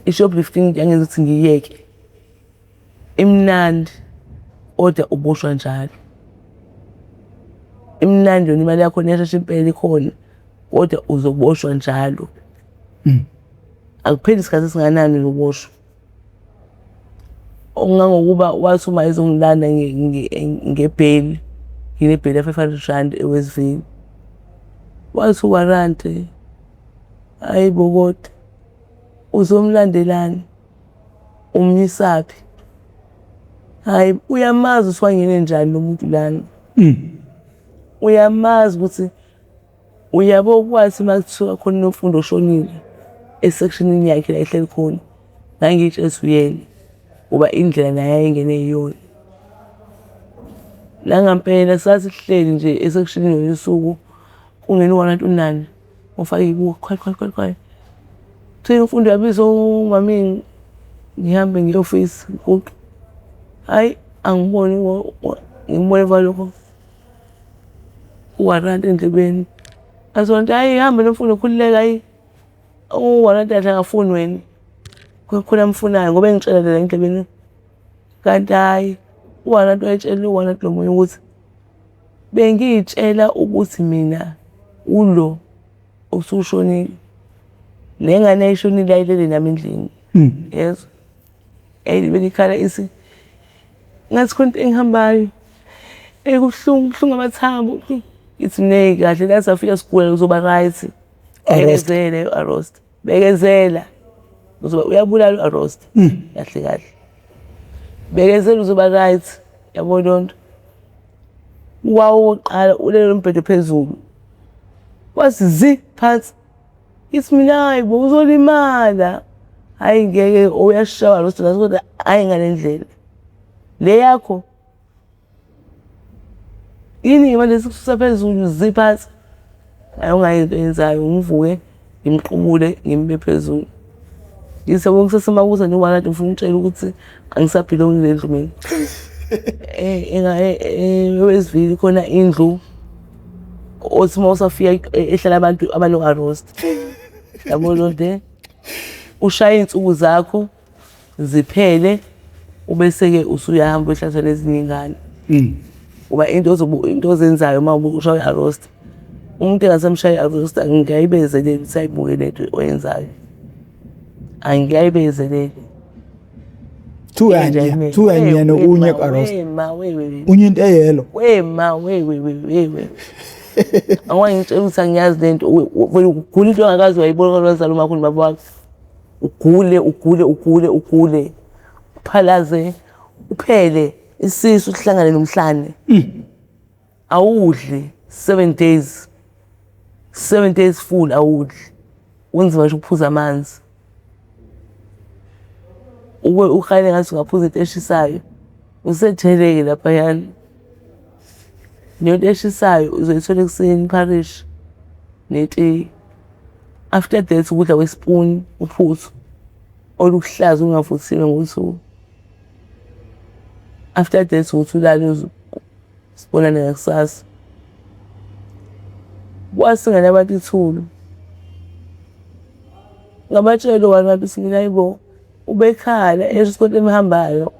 I-shoplifting yangenza ukuthi ngiyiyeke. Imnandi kodwa uboshwa njalo. Imnandi yona imali yakhona iyashesha impela ikhona kodwa uzoboshwa njalo. Akupheli isikhathi esingakanani uzoboshwa. Okungangokuba wathi uma ezongilanda ngebheli, nginebheli ya-R500 eWestville. Wathi uwaranti, hhayi bo kodwa uzomlandelani, umyisaphi? Hhayi uyamazi ukuthi wangene njani lo muntu lana. Uyamazi ukuthi uyabo kwathi uma kuthiwa khona uNomfundo oshonile e-section-ini yakhe la ehleli khona, ngangiy'tshela ukuthi uyena ngoba indlela naye ayengene yiyona. Nangampela sasihleli nje e-section-ini ngolunye usuku kungena uwaranti unani. Ufake iy'buko qhwa qhwa qhwa qhwa. Kuthiwa imfundo yabiza omamini ngihambe ngiye ofisi ngiguqe. Hhayi angiboni ngimbone emva kwalokho uwaranti endlebeni. Athi hhayi hamba Nomfundo khululeka hhayi uwaranti kahle akafuni wena. Kukhona amfunayo ngoba engitshela la endlebeni. Kanti hhayi uwaranti wayetshela uwaranti lo munye ukuthi bengiy'tshela ukuthi mina ulo osushonile. Le ngane yayishonile yayilele nami endlini. Yezwa? Yayilibele ikhala ithi ngathi khona into engihambayo. Eyi kubuhlungu, kubuhlungu amathambo. Ngithi mina eyi kahle la safika sigula uzoba right. Bekezela u-Arosta. Bekezela. Uzoba uyabulala u-Arosta. Kahle kahle. Bekezela uzoba right. Yabo leyo nto. Wawokuqala ulele umbhede phezulu. Wathi zi phansi. Ithi mina hayi bo uzolimala. Hhayi ngeke uyashawa lo kodwa hhayi ngale ndlela. Le yakho yini manje sikususa phezulu zi phansi. Hhayi ungayenzi into oyenzayo ngivuke ngimqubule ngimbe phezulu. Ngithi yabo ngisasemakusa nje ubani kade ngifuna ukutshela ukuthi angisabhilongi kule ndlu mina. Ewesivili khona indlu othi uma usafika ehlala abantu abano-arrost. Yabo leyo nto ushaye iy'nsuku zakho ziphele ubese-ke usuyahamba uyohlaliswa nezinye iy'ngane. Ngoba into into ozenzayo uma ushaya i-arrost, umuntu engasamshaya i-arrost angiyayibezeleli ukuthi ayibuke le nto oyenzayo. Angiyayibezeleli. Thuya nokunye ku-arrost. Unye into eyelo. Wema we we we we we. Angwangitshela ukuthi angiyazi le nto vele ugula into ongakaze wayibona kwabazali umakhulu baba wakho. Ugule ugule ugule ugule uphalaze uphele isisu sihlangane nomhlane. Awudli 7 days. 7 days full awudli. Kunzima nje ukuphuza amanzi. Ube ukhale ngathi ungaphuza into eshisayo. Usejele-ke laphayana. Leyo nto eshisayo uzoyithola ekuseni ipharishi netiye. After that ukudla kwesipuni uphuthu oluhlaza olungavuthiwe ngothuku. After that ukuthi ulale sibonane ngakusasa. Kwasingana abantu ithulu. Ngabatshela one ngathi mina hayi bo ubekhala esho ukuthi khona emhambayo.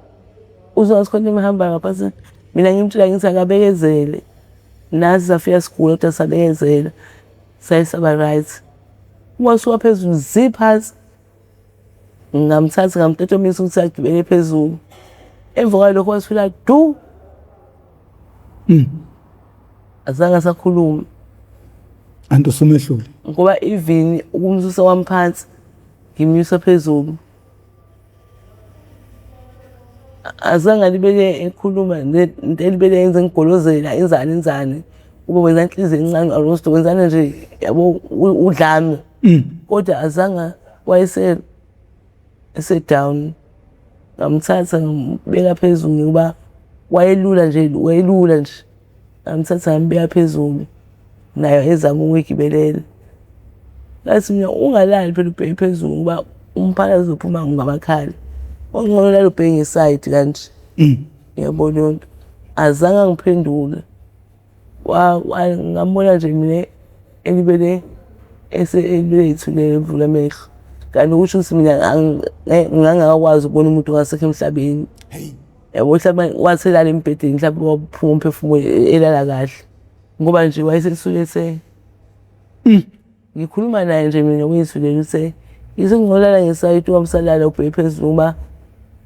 Uzwa ngathi khona emhambayo ngaphansi mina ngimtshela ngithi akabekezele. Nathi safika sigula kodwa sabekezela saye saba right. Wasuka phezulu zi phansi. Ngamthatha ngamtotomisa ukuthi agibele phezulu. Emva kwalokho wathula du. Azange asakhuluma. Anti usumehlule. Ngoba even ukumsusa kwami phansi ngimnyusa phezulu. Azange alibele ekhuluma into elibele yenze ngigolozela enzani enzani. Kube wenza inhliziyo encane arosto wenzana nje yabo udlame. Kodwa azange wayese ese-down. Ngamthatha ngambeka phezulu ngoba wayelula nje wayelula nje. Ngamthatha ngambeka phezulu naye ezama ukuyigibelela. Ngathi mina ungalali phela ubheke phezulu ngoba umphakathi uzophuma ngamakhala. Okungcono ulale ubheke ngesayidi kanje. Yabo leyo nto. Azange angiphendule. Ngambona nje mina elibele elibele evula amehlo. Kanti kusho ukuthi mina ngangingakwazi ukubona umuntu ongasekho emhlabeni. Yabo mhlawumbe wathi elala embhedeni mhlawumbe waphuma umphefumulo elala kahle. Ngoba nje wayesesuke ese ngikhuluma naye nje mina uyithulele uthe yize ngingolala ngesayidi ungabusalala ubheke phezulu ngoba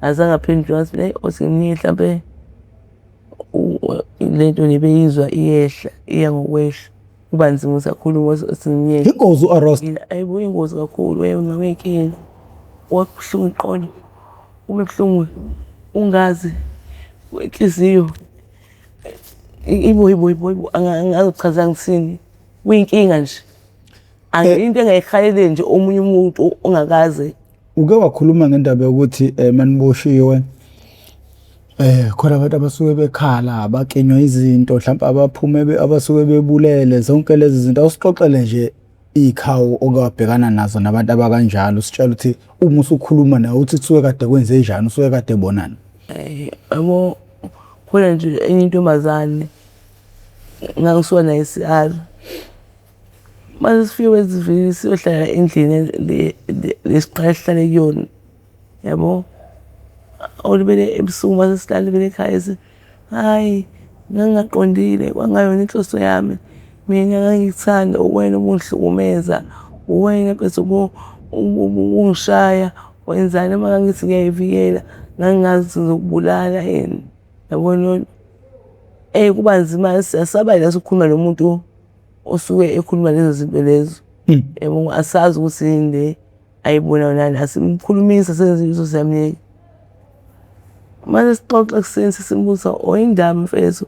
azange aphendule wathi hey othi ngimnike mhlampe le nto le beyizwa iyehla iya ngokwehla kuba nzima ukuthi akhulume othi ngimyeke. Ingozi u-arrost. Ayibo ingozi kakhulu wena uyinkinga. Wabuhlungu iqolo ube buhlungu ungazi inhliziyo ibo ibo ibo ibo angazi ukuchaza ngithini. Kuyinkinga nje. Into engayihalele nje omunye umuntu ongakaze. Uke wakhuluma ngendaba yokuthi maniboshiwe khona abantu abasuke bekhala abakinywa izinto mhlawumbe abaphume abasuke bebulele zonke lezi zinto awusixoxele nje. iy'khawu okewabhekana nazo nabantu abakanjalo, usitshela ukuthi uma usukhuluma nawe uthi kusuke kade kwenze njani, usuke kade ebonani. Yabo, khona nje enye intombazane ngangisuka naye e-C_R. Mase sifike Westville siyohlala endlini le lesiqale sihlale kuyona, yabo. Olibele ebusuku mase silalele ekhaya ethi, hhayi ngangingaqondile kwakungayona inhloso yami, mina ngangikuthanda uwena obungihlukumeza, uwena mfethu ubungishaya wenzani uma ngangithi ngiyay'vikela, ngangingazi ukuthi ngizokubulala yini, yabo lona. Eyi kuba nzima-ke siyasaba-ke nathi ukukhuluma nomuntu osuke ekhuluma lezo zinto lezo. Yabo asazi ukuthi yini le ayibonayo nani, asimkhulumisi asenzi lutho siyamyeka. Mase sixoxa ekuseni sesimbuza oh yini mfethu,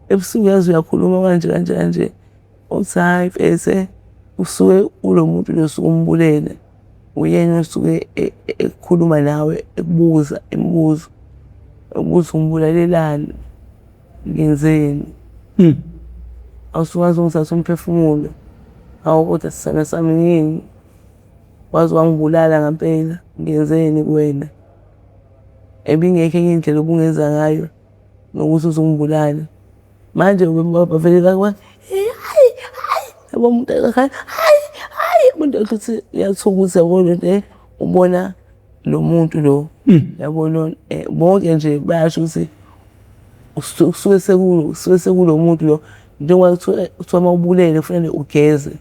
ebusuku yazi uyakhuluma kanje kanje kanje. Uthi hhayi mfethu usuke ulo muntu lo osuke umbulele, uyena osuke ekhuluma nawe ekubuza imibuzo ukuthi umbulalelani, ngenzeni. Awusuke wazongithatha umphefumulo, hawu kodwa sithandwa sami yini? Waze wangibulala ngampela, ngenzeni kuwena? Ibingekho enye indlela obungenza ngayo nokuthi uzongibulala. Manje bavele hayi hayi, yabo umuntu hayi hayi, umuntu ukuthi uyathukuza yabo lento le, ubona lo muntu lo, yabo lo bonke nje bayasho ukuthi kusuke kusuke sekulo muntu lo njengoba kuthiwa uma ubulele kufanele ugeze,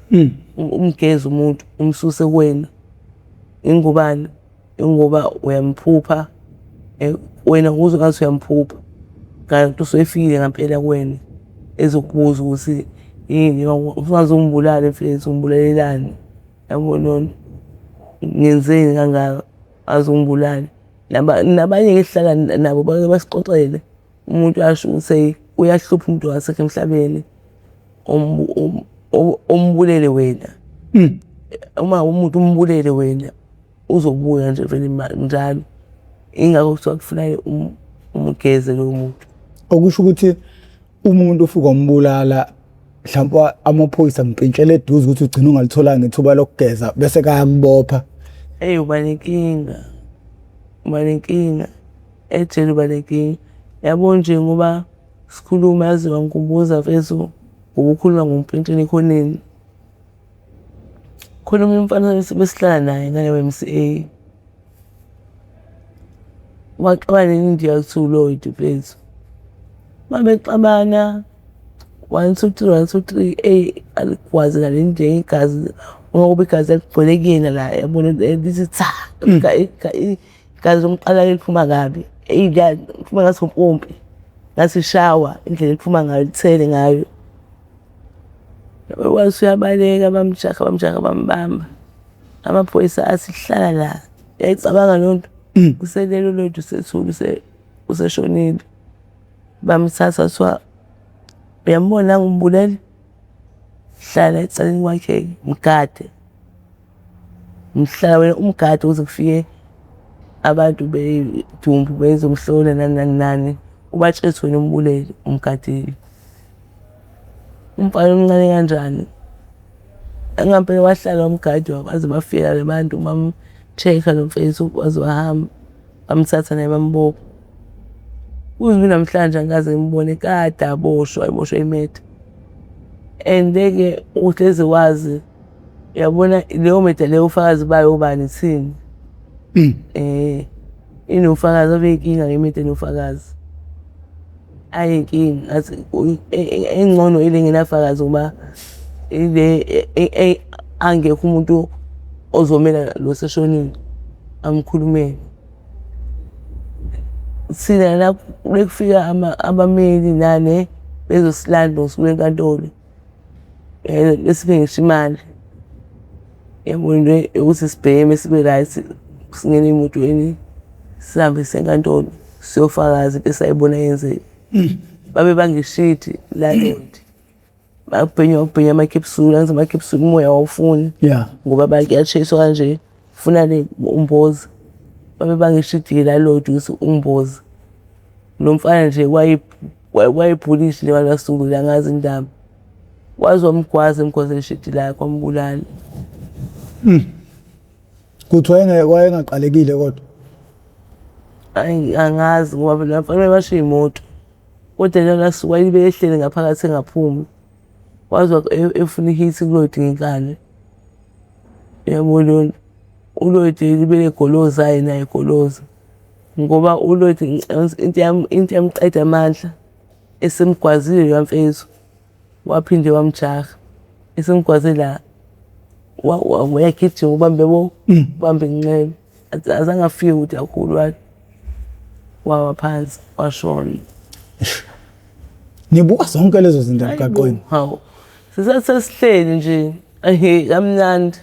umgeze umuntu umsuse kuwena. Ingobani? Ingoba uyamphupha wena uzwe ngathi uyamphupha kanti usefikile ngampela kuwena ezokubuza ukuthi yini ungaze ungibulale mfethu ungibulalelani, yabo lona ngenzeni kangaka aze ungibulale. Nabanye-ke esihlala nabo bake basixoxele, umuntu asho ukuthi eyi uyahlupha umuntu ongasekho emhlabeni ombulele wena. Uma umuntu umbulele wena uzobuya nje vele njalo. Yingakho kuthiwa kufuneka umgeze loyo muntu. Okusho ukuthi umuntu ufike wambulala mhlawumbe amaphoyisa ampintshela eduze ukuthi ugcine ungalitholanga ithuba lokugeza bese kayakubopha. Eyi uba nenkinga, uba nenkinga, ejele uba nenkinga. Yabo nje ngoba sikhuluma yaze wangikhumbuza mfethu ngokukhuluma ngompintshela ekhoneni. Khona omunye umfana besihlala naye ngale Y_M_C_A. Waxabana nendiya ekuthiwa uLloyd mfethu. Uma bexabana one two three, one two three, eyi aligwaze nale igazi ngoba igazi laligcwele kuyena la yabona lithi tha igazi lomqala liphuma kabi. Eyi liphuma ngathi umpompi, ngathi ishawa indlela eliphuma ngayo lithele ngayo. Wathi uyabaleka bamjaha bamjaha bambamba. Amaphoyisa athi hlala la, uyayicabanga leyo nto? Uselele uLloyd usethule useshonile. Bamthatha kuthiwa uyambona nangu umbulele, hlala eceleni kwakhe-ke mgade. Ngihlala wena umgade kuze kufike abantu bedumbu bezomhlola nani nani nani. Ubatshele ukuthi wena umbulele umgadile. Umfana omncane kanjani? Ngampela wahlala wamgada baze bafika la bantu bam-check-a lo mfethu waze wahamba. Bamthatha naye bambopha. Kuze kube namhlanje angikaze ngimbone kade aboshwa, eboshwa imeda. And-ke uhlezi wazi, uyabona leyo meda leyo ubufakazi bayo obani ithini. Inobufakazi ave iyinkinga ngemeda enofakazi. Ayinkinga ngathi engcono ile engenafakazi ngoba ile angekho umuntu ozomela lo oseshonile amkhulumele. Thina la bekufika abameli nane bezosilanda ngosuku lwenkantolo besiphe ngisho imali yabo nje yokuthi sibheme sibe right singene emotweni sihambe siye enkantolo siyofakaza into esayibona yenzeka. Babe bangishidi landlord. Bakubhenywa kubhenywa amakhepsula, angithi amakhepsula umoya awufuni ngoba kuyashiswa kanje funa le umboza. Babe bangishidi landlord ukuthi umboza. Lo mfana nje wayebhulisha nje ngalolu suku angazi indaba. Waze wamgwaza emgwazela ishidi lakhe wambulala. Kuthi wayengaqalekile kodwa. Ayi angazi ngoba phela mfanele bashiye imoto. Kodwa lona suku wayibe ehleli ngaphakathi engaphumi. Waze efuna i-hit kuLoyd ngenkani. Uyabo leyo nto. ULoyd libele egoloza yena egoloza. Ngoba uLoyd into yami into yamqeda amandla esemgwazile loya mfethu. Waphinde wamjaha. Esemgwaze la wayagijima ubambe bo ubambe inxele. Azange afike kude kakhulu wathi wawa phansi washona. Nibuka zonke lezo zinto emgaqweni. Hawu. Sisathi sesihleli nje ehe kamnandi.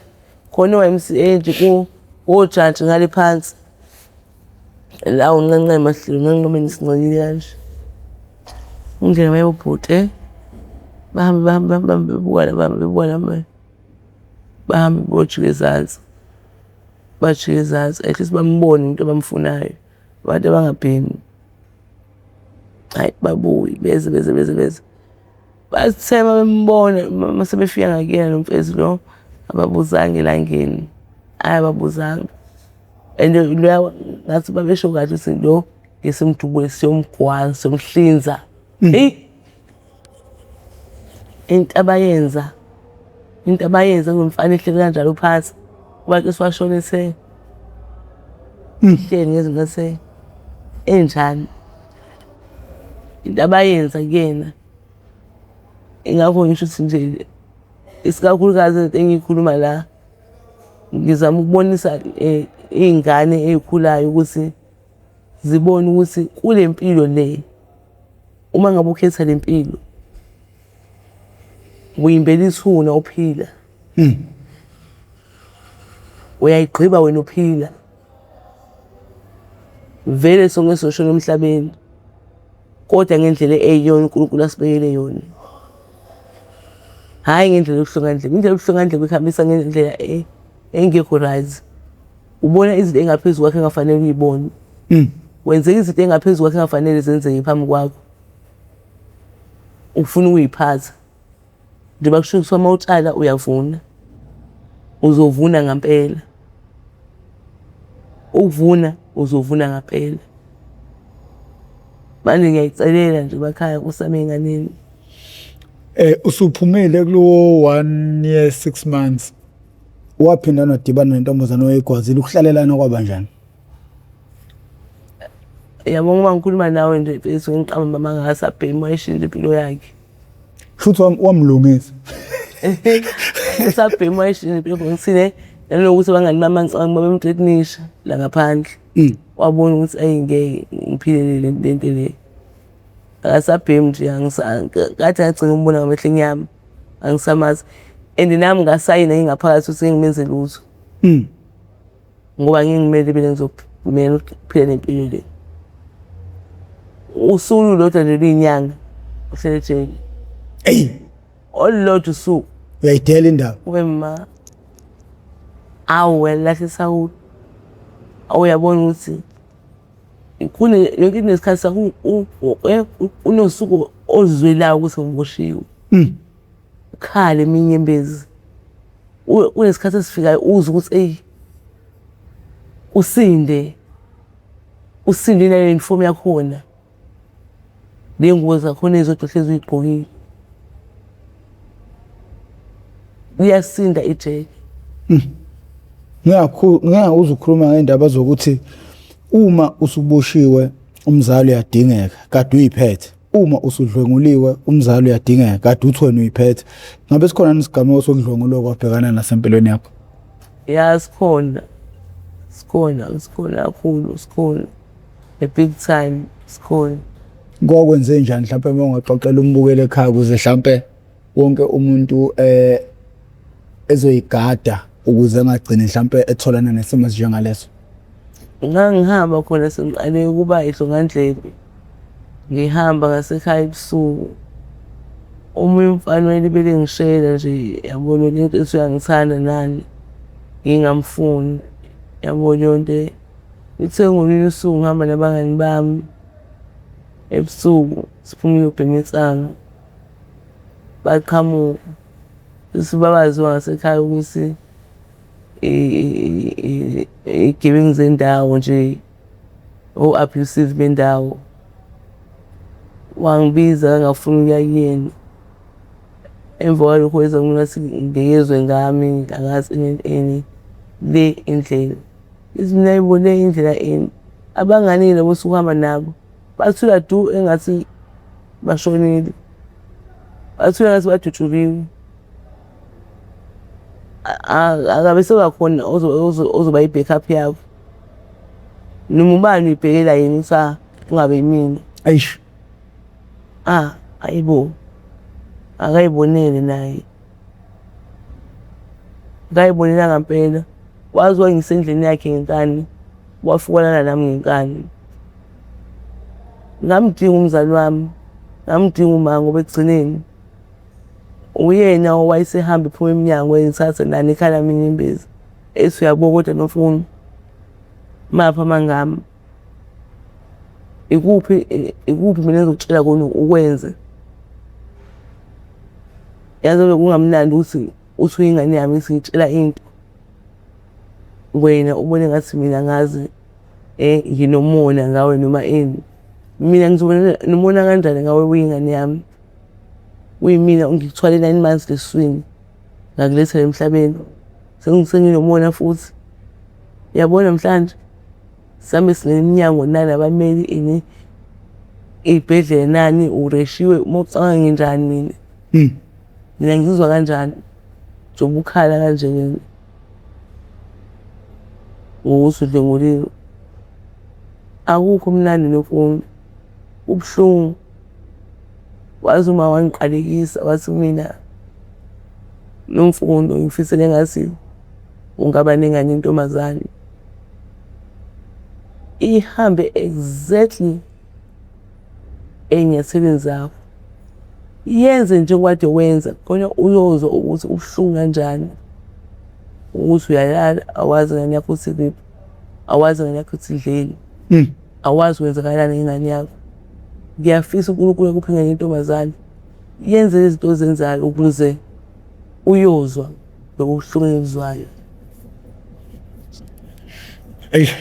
Khona i-YMCA nje ku ojantshi ngale phansi. La unqenqema sihleli unqenqemeni sincelile kanje. Ungene bayobhuti eh. Bahambe bahambe bahambe bebuka la bahambe bebuka la bahambe bojika ezansi. Bajika ezansi at least bambone umuntu abamfunayo. Abantu abangabhemi. Hhayi babuye beze beze beze beze. Bathe uma bembona uma sebefika ngakuyena lo mfethu lo ababuzanga elangeni. Hhayi ababuzanga. And loya ngathi babesho kahle ukuthi lo ngesimdubule siyomgwaza siyomhlinza. Eyi into abayenza into abayenza kulo mfana ehleli kanjalo phansi kuba siwashona ethe hleli ngezinto ethe enjani into abayenza kuyena ingakho ngisho ukuthi nje isikakhulukazi into engiyikhuluma la ngizama ukubonisa iy'ngane ey'khulayo ukuthi zibone ukuthi kule mpilo le uma ngabe ukhetha le mpilo uyimbela ithuna uphila. Uyayigqiba wena uphila. Vele sonke sizoshona emhlabeni kodwa ngendlela eyiyona uNkulunkulu asibekele yona. Hhayi ngendlela yobuhlongandlebe. Indlela yobuhlongandlebe ikuhambisa ngendlela engekho right. Ubona izinto ey'ngaphezu kwakho engafanele uy'bone. Wenzeka izinto ey'ngaphezu kwakho engafanele zenzeke phambi kwakho. Ufuna ukuy'phatha. Njengoba kushiwo kuthiwa uma utshala uyavuna. Uzovuna ngampela. Ukuvuna uzovuna ngampela. Manje ngiyayicelela nje emakhaya kusame ey'nganeni. Usuphumile kulowo 1 year 6 months. Waphinda nadibana nentombazane owayigwazile ukuhlalelana kwaba njani? Yabo uma ngikhuluma nawe nje mfethu ngiqamba mama ngasabhemi wayishintsha impilo yakhe. Shuthi wamlungisa. Usabhemi wayishintsha impilo ngithine nanokuthi abangani bami ngicabanga babemthreatenisha la ngaphandle. Wabona ukuthi ayi ngeke ngiphilele le nto le. Akasabhemi nje kade ngagcina ukumbona ngamehlo enyama angisamazi and nami ngasayina ngingaphakathi ukuthi ngeke ngimenze lutho. Ngoba ngingimele mina ngizomela ukuphila nempilo le. Usuku olulodwa nje luyinyanga uhlele ejele. Eyi. Olulodwa usuku. Uyayidela indaba. Ube ma. Awu uyalilahla isawulo. Awu uyabona ukuthi kune yonke into inesikhathi sakho unosuku ozwelayo ukuthi ngiboshiwe. Ukhale eminye inyembezi. Kunesikhathi esifikayo uzwe ukuthi eyi usinde usinde nale uniform yakhona ney'ngubo zakhona ey'zodwa ohlezi uy'gqokile. Liyasinda ijele. Ngingakuzwa ukhuluma ngey'ndaba zokuthi uma usuboshiwe umzali uyadingeka kade uyiphethe. Uma usudlwenguliwe umzali uyadingeka kade uthi wena uyiphethe. Ngabe sikhona yini isigameko sokudlwengulwa okwabhekana naso empilweni yakho? Ya sikhona, sikhona, sikhona kakhulu sikhona. A big time sikhona. Kwakwenze njani mhlawumpe uma ungaxoxela umbukeli ekhaya ukuze mhlawumpe wonke umuntu ezoyigada ukuze angagcini mhlawumpe etholana nesimo esinjengaleso? Ngangihamba khona sengiqale ukuba ihlongandlebe. Ngihamba ngasekhaya ebusuku. Omunye umfana wayelibele engishela nje yabo le nto ethi uyangithanda nani, ngingamfuni yabo leyo nto. Ngithe ngolunye usuku ngihamba nabangani bami ebusuku siphuma ukuyobhema insangu, baqhamuka. Sisi babaziwa ngasekhaya ukuthi. Iy'gebengu zendawo nje, o-abusive bendawo. Wangibiza ngangafuni ukuya kuyena. Emva kwalokho weza kumina wathi ngeke ngami angazi ini ini le indlela. Ngithi mina hhayi bo le indlela ini? Abangani-ke labo osuke uhamba nabo bathula du engathi bashonile, bathula engathi badutshuliwe. Akabe sebakhona ozoba i-backup yakho. Noma ubani uyibhekela yena ukuthi ah kungabe yimina. Eish. Ah, ayibo. Akayibonele naye. Akayibonela ngampela. Waze wangisa endlini yakhe ngenkani, wafika walala nami ngenkani. Ngamdinga umzali wami, ngamdinga uma ngoba ekugcineni uyena owayesehamba ephuma emnyango engithatha nani ekhala inyembezi. Ethi uyabo kodwa Nomfundo, maphi amangami? Ikuphi ikuphi mina engizokutshela kona ukwenze? Yazi bekungamnandi ukuthi uthi uyingane yami ithi ngitshela into wena ubone ngathi mina ngazi nginomona ngawe noma ini. Mina ngizoba nomona kanjani ngawe uyingane yami? Kuyimina ngikuthwale 9 months esiswini ngakuletha emhlabeni. Senginomona futhi. Uyabona namhlanje sami singena emnyango nani abameli ini iy'bhedlela nani ureshiwe uma ucabanga nginjani mina? Mina ngizizwa kanjani njengoba ukhala kanje wena ngokuthi udlwenguliwe? Akukho mnandi Nomfundo, kubuhlungu. Waze uma wangiqalekisa wathi kumina, Nomfundo ngifisela engathi ungaba nengane yentombazane. Ihambe exactly ey'nyathelweni zakho. Yenze njengoba kade wenza khona uyozwa ukuthi kubuhlungu kanjani ukuthi uyalala awazi ingane yakho ukuthi ikuphi, awazi ingane yakho ukuthi idleni, awazi kwenzakalani ngengane yakho. Ngiyafisa uNkulunkulu akuphe ingane yentombazane, yenze lezi zinto ozenzayo ukuze uyozwa lobu buhlungu engibuzwayo. Eish.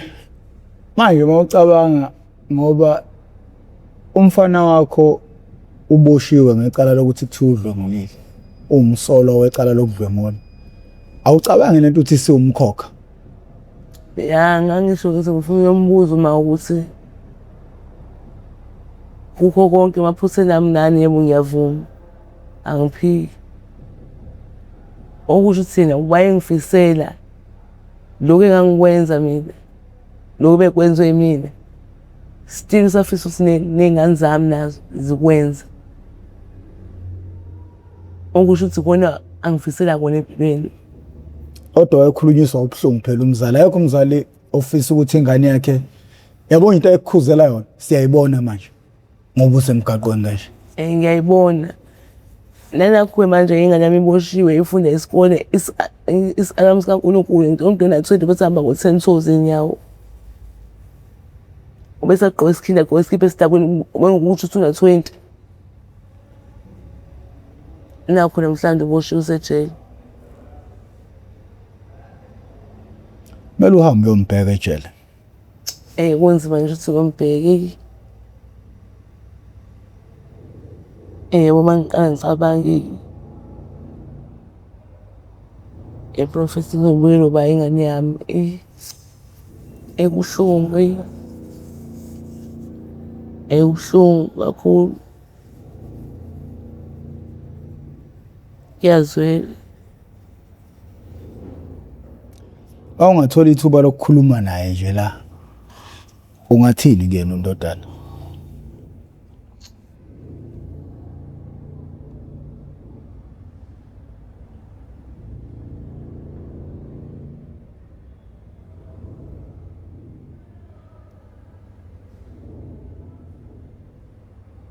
Manje uma ucabanga ngoba umfana wakho uboshiwe ngecala lokuthi kuthiwa udlwengulile, uwumsolwa wecala lokudlwengula. Awucabangi lento ukuthi isiwumkhokha? Ya, ngangisho ukuthi ngifuna uyombuza uma ukuthi kukho konke emaphutheni ami nani, yebo ngiyavuma, angiphiki. Okusho ukuthi yena wayengifisela lokhu engangikwenza mina, lokhu bekwenziwe yimina. Still usafisa ukuthi ney'ngane zami nazo zikwenze. Okusho ukuthi ikona angifisela kona empilweni. Kodwa wayekhulunyiswa ubuhlungu phela umzali. Akekho umzali ofisa ukuthi ingane yakhe yabo into ekukhuzela yona siyayibona manje ngoba usemgaqweni kanje. Ngiyayibona. Nalapho manje ingane yami iboshiwe ifunda isikole is-alarm sikaNkulunkulu ngicela una-20 bese hamba ngo-10 toes iy'nyawo. Ubese agqoke isikhindi agqoke isikibha esidakwini ukuthi una-20. Nakho namhlanje uboshiwe usejele. Kumele uhambe uyombheka ejele. Kunzima nje ukuthi ngimbheke. Yebo, uma ngiqala ngicabanga i-Prophet ngibuyelwe ingane yami ekubuhlungu ekubuhlungu kakhulu. Kuyazwela. Uma ungathola ithuba lokukhuluma naye nje la, ungathini kuyena undodana?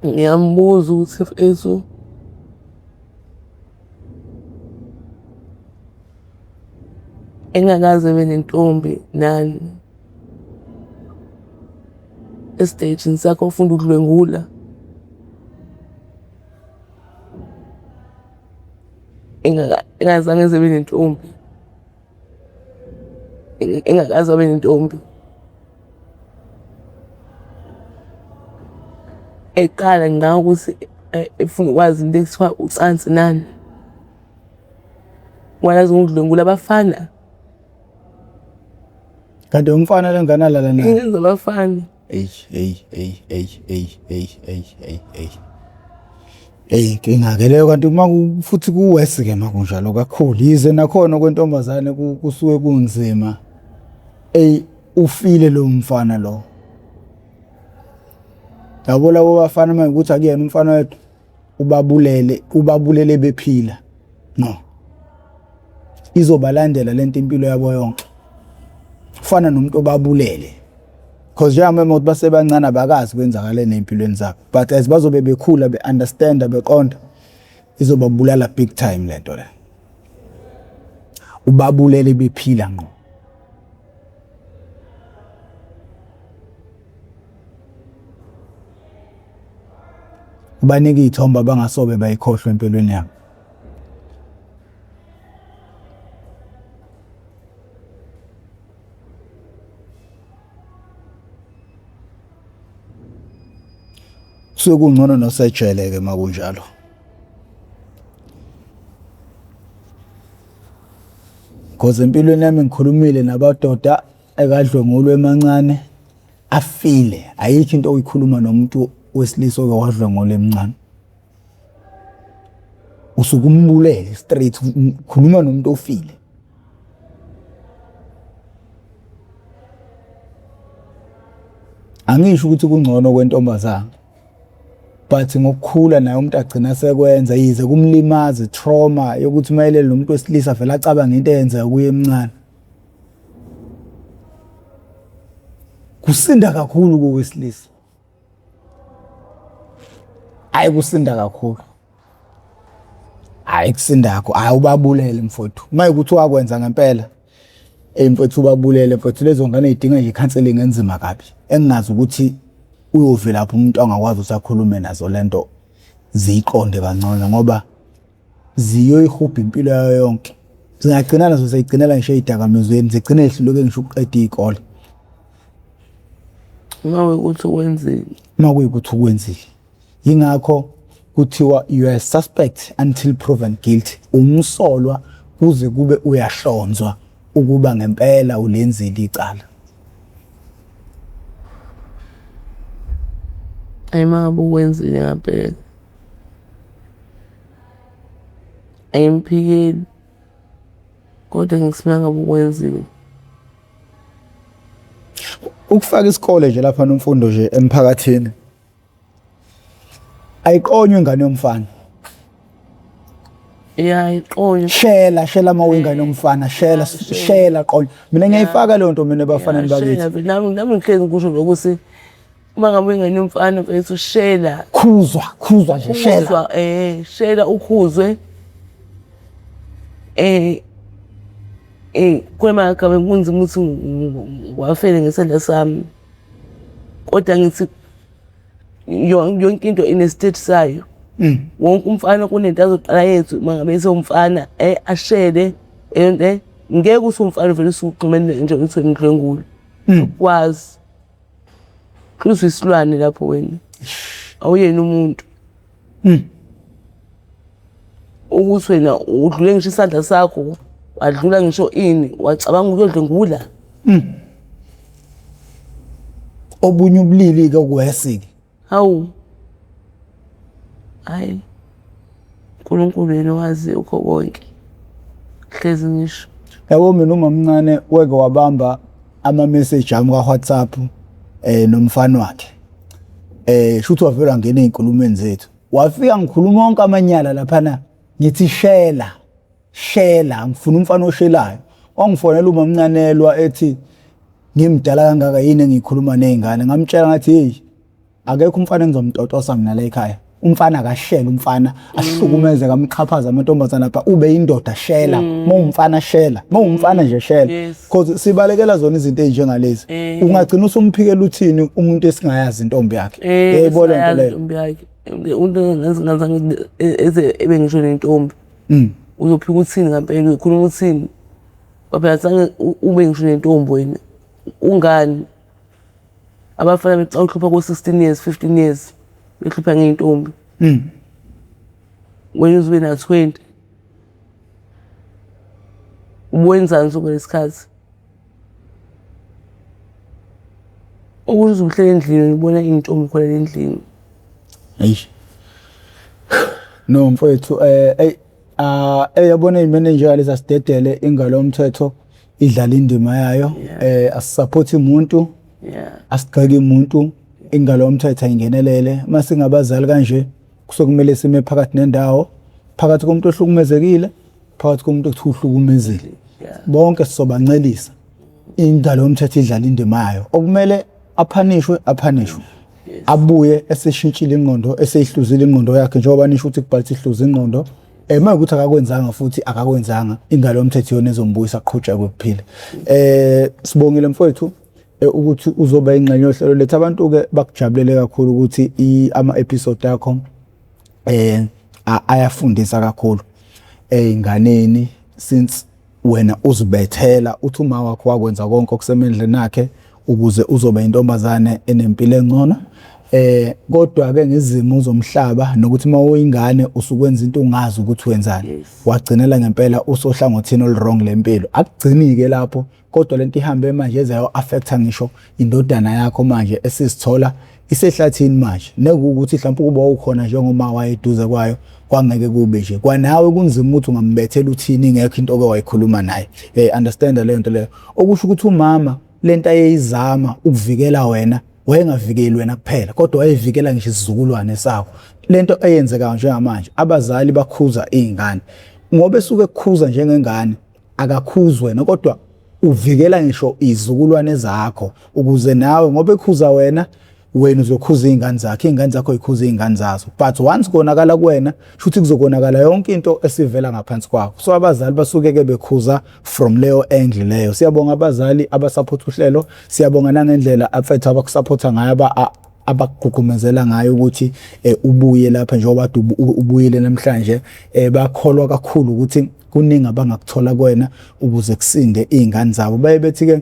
Ngiyambuza ukuthi mfethu engakaze ebe nentombi nani esitejini sakho ufunda ukudlwengula. Engazange eze ebe nentombi. Engakaze abe nentombi. Eqala ngicabanga ukuthi efuna ukwazi into ekuthiwa ucansi nani. Walazi ngokudlwengula abafana. Kanti umfana lengane alala naye. Ingane zabafana. Eyi eyi eyi eyi eyi eyi eyi eyi eyi. Eyi inkinga-ke leyo kanti uma futhi kuwesi-ke uma kunjalo kakhulu yize nakhona kwentombazane kusuke kunzima. Eyi ufile lo mfana lo. Yabo labo bafana uma ukuthi akuyena umfana wedwa ubabulele ubabulele bephila. No. Izobalandela lento impilo yabo yonke. Kufana nomuntu obabulele. Because njengameme ukuthi basebancane abakazi kwenzakaleni ey'mpilweni zabo. But as bazobe bekhula be-understanda beqonda izobabulala big time lento le. Ubabulele bephila ngqo. Ubanike iy'thombe abangasobe bayikhohlwa empilweni yabo. Kusuke kungcono nosejele-ke uma kunjalo. Cause empilweni yami ngikhulumile nabadoda ekadlwengulwa emancane afile. Ayikho into oyikhuluma nomuntu wesilisa oke wadlwengulwa emncane. Usuke umbulele straight, ukhuluma nomuntu ofile. Angisho ukuthi kungcono kwentombazane but ngokukhula naye umuntu agcina sekwenza yize kumlimaza trauma yokuthi mayelele nomuntu wesilisa vele acabange into eyenzeka kuye emncane. Kusinda kakhulu kowesilisa. Hayi kusinda kakhulu. Hayi kusinda kakhulu. Hayi ubabulele mfowethu. Uma ukuthi wakwenza ngempela Ey mfethu ubabulele mfethu lezo ngane zidinga nje counseling enzima kabi. Engingazi ukuthi uyovelaphi umuntu angakwazi ukuthi akhulume nazo lento ziyiqonde kangcono ngoba ziyoyihubha impilo yayo yonke. Zingagcina nazo seyigcinela ngisho ey'dakamizweni zigcine zihluleke ngisho ukuqeda iy'kole. Uma kuyikuthi ukwenzile. Uma kuyikuthi ukwenzile. Yingakho kuthiwa you are a suspect until proven guilty. Umsolwa kuze kube uyahlonzwa ukuba ngempela ulenzile icala. Ayi uma ngabe ukwenzile ngampela. Angimphikeli kodwa ngithi uma ngabe ukwenzile. Ukufaka isikole nje lapha Nomfundo nje emphakathini ayiqonywe ingane yomfana. Ya iqonywe. Shela shela uma uyingane yomfana shela shela qonywa. Mina ngiyayifaka leyo nto mina ebafaneni bakithi. Nami nami ngihlezi ngisho lokuthi uma ngabe uyingane yomfana mfethu shela. Khuzwa khuzwa nje shela. Khuzwa shela ukhuzwe. Kwemagama kunzima ukuthi ngiwafele ngesandla sami. Kodwa ngithi yonke into ine-stage sayo. Wonke umfana kunento azoqala yenze uma ngabe esewumfana ashele and ngeke usumfana uvele usugxumele nje uthi ngidlwengule. Ukwazi. Kusho isilwane lapho wena. Awuyena umuntu. Ukuthi wena udlule ngisho isandla sakho wadlula ngisho ini wacabanga ukuyodlwengula. Obunye ubulili ke okuwesi-ke. Hawu. Hayi. uNkulunkulu yena owazi ukho konke. Hlezi ngisho. Yabo mina umamncane weke wabamba ama-message ami ka-WhatsApp nomfana wakhe. Shuthi wavele wangena ey'nkulumeni zethu. Wafika ngikhuluma wonke amanyala laphana ngithi shela shela ngifuna umfana oshelayo. Wangifonela umamncanelwa ethi ngimdala kangaka yini engiyikhuluma ney'ngane. Ngamtshela ngathi hey akekho umfana engizomtotosa mina la ekhaya. Umfana akashele umfana ahlukumeze kamxhaphaza amantombazana lapha ube indoda shela uma umfana shela uma umfana nje shela because sibalekela zona izinto ezinjengalezi ungagcina usumphikela uthini umuntu esingayazi intombi yakhe yayibona into leyo intombi yakhe umuntu engazange eze ebe ngisho nentombi uzophika uthini ngampela uzokhuluma uthini. Phela zange ube ngisho nentombi wena. Ungani? Abafana bexa uhlupha ko-16 years, 15 years behlupha ngey'ntombi. Wena uze ube na-20. Ubuwenzani sonke lesikhathi? Ukuze uhlele endlini ubona iy'ntombi khona la endlini. Eish. No mfowethu ey ah eyabona iManager leza sidedele ingalo yomthetho idlala indima yayo asisupport umuntu asigxeki umuntu ingalo yomthetho ayingenelele masingabazali kanje kusokumele sime phakathi nendawo phakathi komuntu ohlukumezekile phakathi komuntu ekuthiwa uhlukumezile bonke sizobancelisa ingalo yomthetho idlala indima yayo okumele aphanishwe aphanishwe abuye eseshintshile ingqondo eseyihluzile ingqondo yakhe njengoba nisho ukuthi kubhalisa ihluza ingqondo uma ukuthi akakwenzanga futhi akakwenzanga ingalo yomthetho iyona ezombuyisa aqhutshekwe kuphila. Sibongile mfowethu ukuthi uzoba ingxenye yohlelo lethu. Abantu-ke bakujabulele kakhulu ukuthi ama-episode akho ayafundisa kakhulu ey'nganeni since wena uzibethela uthi uma wakho wakwenza konke okusemendleni akhe ukuze uzoba intombazane enempilo engcono. Kodwa ke ngezimo zomhlaba nokuthi uma uyingane usukwenza into ungazi ukuthi wenzani, wagcinela ngempela usohlangothini olu-wrong lempilo. Akugcini ke lapho, kodwa lento ihambe manje ezayo affecta ngisho indodana yakho manje esizithola isehlathini manje, nekuwukuthi mhlawumbe ukuba ukhona njengoma wayeduze kwayo kwangeke kube nje. Kwanawe kunzima ukuthi ungambethela uthini ingekho into oke wayikhuluma naye. Understand leyo nto leyo, okusho ukuthi umama lento ayeyizama ukuvikela wena wayengavikeli wena kuphela, kodwa wayevikela ngisho isizukulwane sakho. Lento eyenzekayo njengamanje, abazali bakhuza iy'ngane ngoba esuke ekukhuza njengengane, akakhuzwe wena kodwa uvikela ngisho izizukulwane zakho, ukuze nawe ngoba ekhuza wena, wena uzokhuza iy'ngane zakho, iy'ngane zakho yikhuza iy'ngane zazo. But once konakala kuwena, shuthi kuzokonakala yonke into esivela ngaphansi kwakho. So abazali basuke-ke bekhuza from leyo angle leyo. Siyabonga abazali abasupport uhlelo, siyabonga nangendlela abafethu abakusupport ngayo, abakugqugqumezela ngayo ukuthi ubuye lapha njengoba ubuyile namhlanje. Bakholwa kakhulu ukuthi kuningi abangakuthola kuwena ukuze kusinde iy'ngane zabo. Baye bethi-ke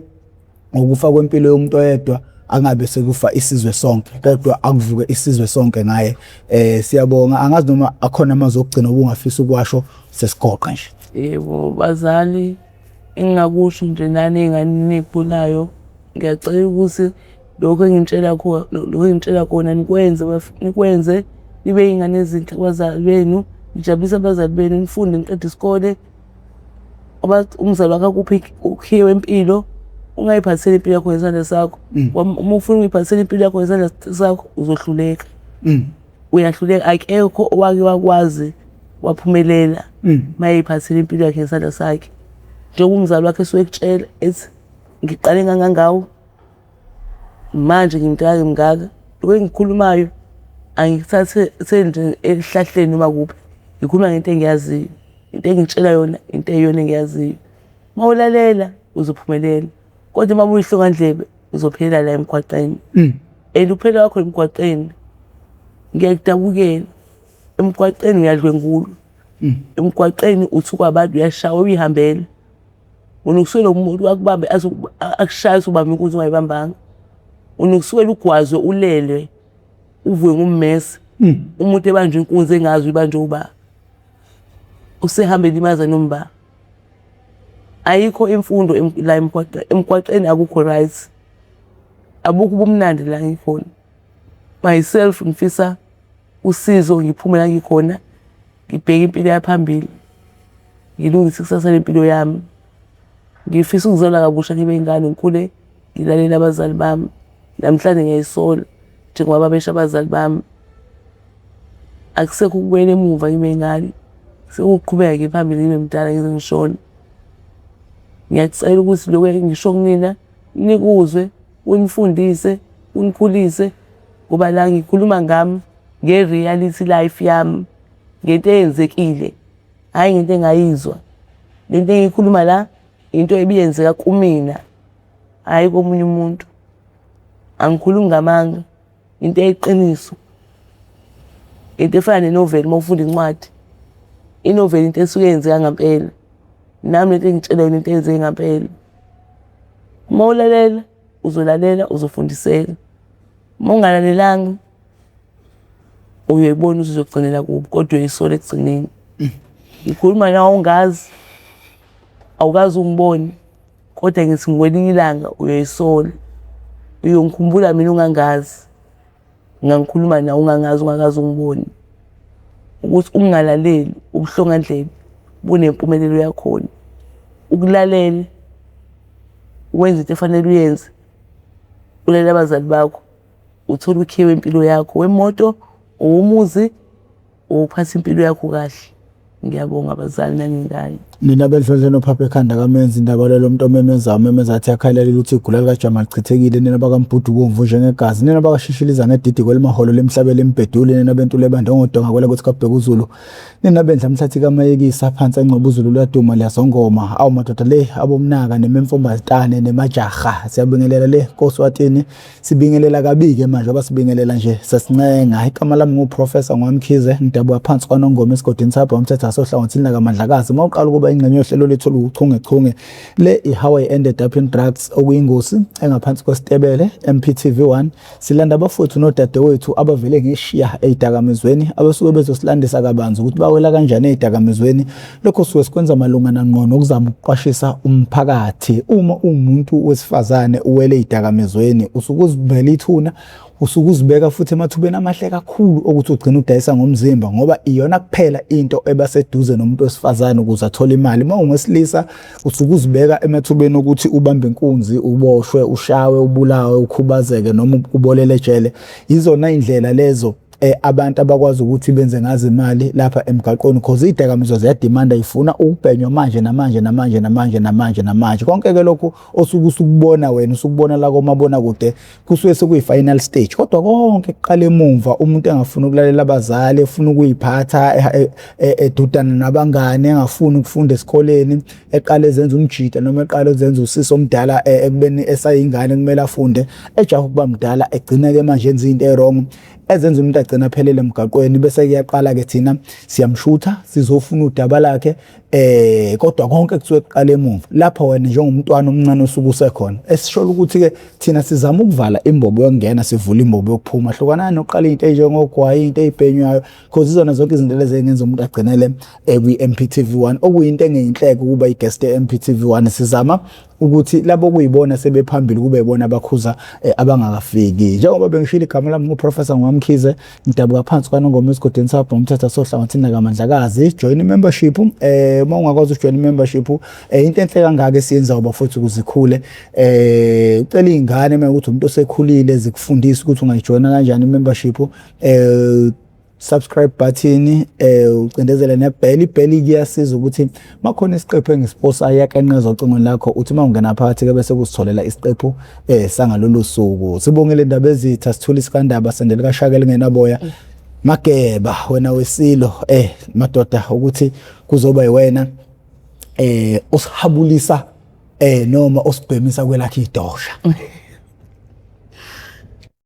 ngokufa kwempilo yomuntu oyedwa angabe sekufa isizwe sonke, kodwa akuvuke isizwe sonke ngaye. Siyabonga, angazi noma akhona amazwi okugcina obungafisa ukuwasho sesigoqa nje. Yebo bazali, engingakusho nje nani ey'nganeni eniy'khulayo, ngiyacela ukuthi lokhu engintshela khona, lokhu engitshela kona nikwenze, nikwenze nibe iy'ngane ezinhle kubazali benu, nijabulise abazali benu, nifunde niqede isikole. Umzali wakho akuphe ukhiye wempilo, ungayiphatheli impilo yakho ngesandla sakho. Uma ufuna ukuyiphathela impilo yakho ngesandla sakho uzohluleka. Uyahluleka, akekho owake wakwazi waphumelela mayeyiphathela impilo yakhe ngesandla sakhe. Njengoba umzali wakhe esuke ekutshela ethi ngiqale ngangangawe, manje ngimdala ngimngaka. Lokhu engikukhulumayo angikuthatheli nje esihlahleni noma kuphi, ngikhuluma ngento engiyaziyo. Into engitshela yona into eyiyona engiyaziyo. Uma ulalela uzophumelela, kodwa uma uyihlongandlebe uzophelela la emgwaqeni. And ukuphela kwakho emgwaqeni ngiyakudabukela. Emgwaqeni uyadlwengulwa, emgwaqeni uthukwa abantu, uyashawa uyihambela. Unokusukela umuntu akubambe akushaye usubambe inkunzi ungayibambanga. Unokusukela ugwazwe ulelwe uvuke ngommese. Umuntu ebanjwe inkunzi engazi uyibanjwe uba. Usehambe elimaza noma. Ayikho imfundo la emgwaqeni, emgwaqeni akukho right. Abukho ubumnandi la ngikhona. Myself ngifisa usizo ngiphume la ngikhona, ngibheke impilo yaphambili, ngilungise ikusasa lempilo yami. Ngifisa ukuzalwa kabusha ngibe ingane ngikhule ngilalele abazali bami. Namhlanje ngiyayisola njengoba babesho abazali bami. Akusekho ukubuyela emuva ngibe ingane, sekuwukuqhubeka ngiye phambili ngibe mdala ngize ngishone. Ngiyacela ukuthi lokhu engisho kunina nikuzwe, kunifundise, kunikhulise ngoba la ngikhuluma ngami nge-reality life yami, ngento eyenzekile, hhayi ngento engayizwa. Lento engiyikhuluma la into ebiyenzeka kumina, hhayi komunye umuntu. Angikhulumi ngamanga, into eyiqiniso. Into efana nenoveli uma ufunda incwadi. Inoveli into esuke yenzeka ngampela. Nami lento engitshela yona into eyenzeke ngampela. Uma ulalela uzolalela uzofundiseka. Uma ungalalelanga uyoyibona ukuthi uzogcinela kuphi kodwa uyoyisola ekugcineni. Ngikhuluma nawe ungazi, awukaze ungibone kodwa ngithi ngokwelinye ilanga uyoyisola. Uyongikhumbula mina ungangazi. Ngangikhuluma nawe ungangazi ungakaze ungibone. Ukuthi ukungalaleli ubuhlongandlebe bunempumelelo yakhona. Ukulalela wenze into efanele uyenze, ulalele abazali bakho, uthole ukhiye wempilo yakho wemoto, owomuzi, owokuphatha impilo yakho kahle. Ngiyabonga abazali nangengane. Nina bendlondlo nophapha ekhanda kamenzi indaba lelo muntu omemezayo umemeza athi akhalelile ukuthi igula likajama lichithekile nina bakambhudu bomvu njengegazi nina bakashishiliza ngedidi kwelimaholo lemhlabela embhedule nina bentule ebande ngodonga kwela kuthi kabheka uzulu nina bendla mhlathi kamayekisa phansi engcobo uzulu luyaduma liyazongoma awu madoda le abomnaka nememfombazitane nemajaha siyabingelela le koswatini Sibingelela kabi-ke manje ngoba sibingelela nje sesincenga. Igama lami nguProfessor Ngwamkhize, ngidabuka phansi kwaNongoma esigodini sabha umthetho wasohlangothini lakaMandlakazi. Uma uqala ukuba ingxenye yohlelo lethu oluwuchungechunge, le i-How I Ended Up in Drugs okuyingosi engaphansi kwesitebele MPTV1. Silanda abafowethu nodadewethu abavele ngeshiya ey'dakamizweni abasuke bezosilandisa kabanzi ukuthi bawela kanjani ey'dakamizweni. Lokho suke sikwenza malungana ngqo nokuzama ukuqwashisa umphakathi. Uma uwumuntu wesifazane uwele ey'dakamizweni usuke uzibela ithuna, usuke uzibeka futhi emathubeni amahle kakhulu okuthi ugcine udayisa ngomzimba ngoba iyona kuphela into eba seduze nomuntu wesifazane ukuze athole imali. Uma ungowesilisa usuke uzibeka emathubeni okuthi ubambe inkunzi, uboshwe, ushawe, ubulawe, ukhubazeke noma ubolele ejele. Yizona iy'ndlela lezo abantu abakwazi ukuthi benze ngazo imali lapha emgaqweni cause iy'dakamizwa ziyadimanda ifuna ukubhenywa manje namanje namanje namanje namanje namanje. Konke-ke lokhu osuke usukubona wena usukubona la komabonakude kusuke sekuyi-final stage, kodwa konke kuqala emumva umuntu engafuni ukulalela abazali, efuna ukuy'phatha edudana nabangani, engafuni ukufunda esikoleni, eqala ezenza umjita noma eqala ezenza usisi omdala ekubeni esayingane kumele afunde, ejaha ukuba mdala egcina-ke manje enza into e-wrong ezenza umuntu agcina aphelele emgaqweni. Bese kuyaqala-ke thina siyamshutha sizofuna udaba lakhe kodwa konke kusuke kuqala emuva lapho wena njengomntwana omncane osuke usekhona. Esishola ukuthi-ke thina sizama ukuvala imbobo yokungena sivule imbobo yokuphuma. Hlukanani nokuqala iy'nto ey'njengogwayi, iy'nto ey'bhenywayo cause izona zonke izinto lezi ey'ngenza umuntu agcinele kwi-M_P_T_V 1, okuyinto engeyinhleke ukuba i-guest ye-M_P_T_V 1. Sizama ukuthi labo kuyibona sebephambili kube yibona abakhuza abangakafiki. Njengoba bengishilo igama lami nguProfessor Ngwamkhize, ngidabuka phansi kwaNongoma esigodini sabha umthetho sohlangothini lakaMandlakazi. Join i-membership, uma ungakwazi ukujoin i-membership, into enhle kangaka esiyenzayo bafowethu ukuze ikhule. Ucela iy'ngane uma ukuthi umuntu osekhulile zikufundise ukuthi ungayijoyina kanjani i-membership. Subscribe button, ucindezele nebell. Ibell kuyasiza ukuthi makhona isiqephu engisiposa iyakenqeza ocingweni lakho, uthi uma ungena phakathi ke bese kusitholela isiqephu sangalolu suku. Sibongile indaba ezitha sithula isikandaba sendele kashaka elingenaboya. Mageba wena wesilo madoda ukuthi kuzoba yiwena osihabulisa noma osibhemisa kwelakhe idosha.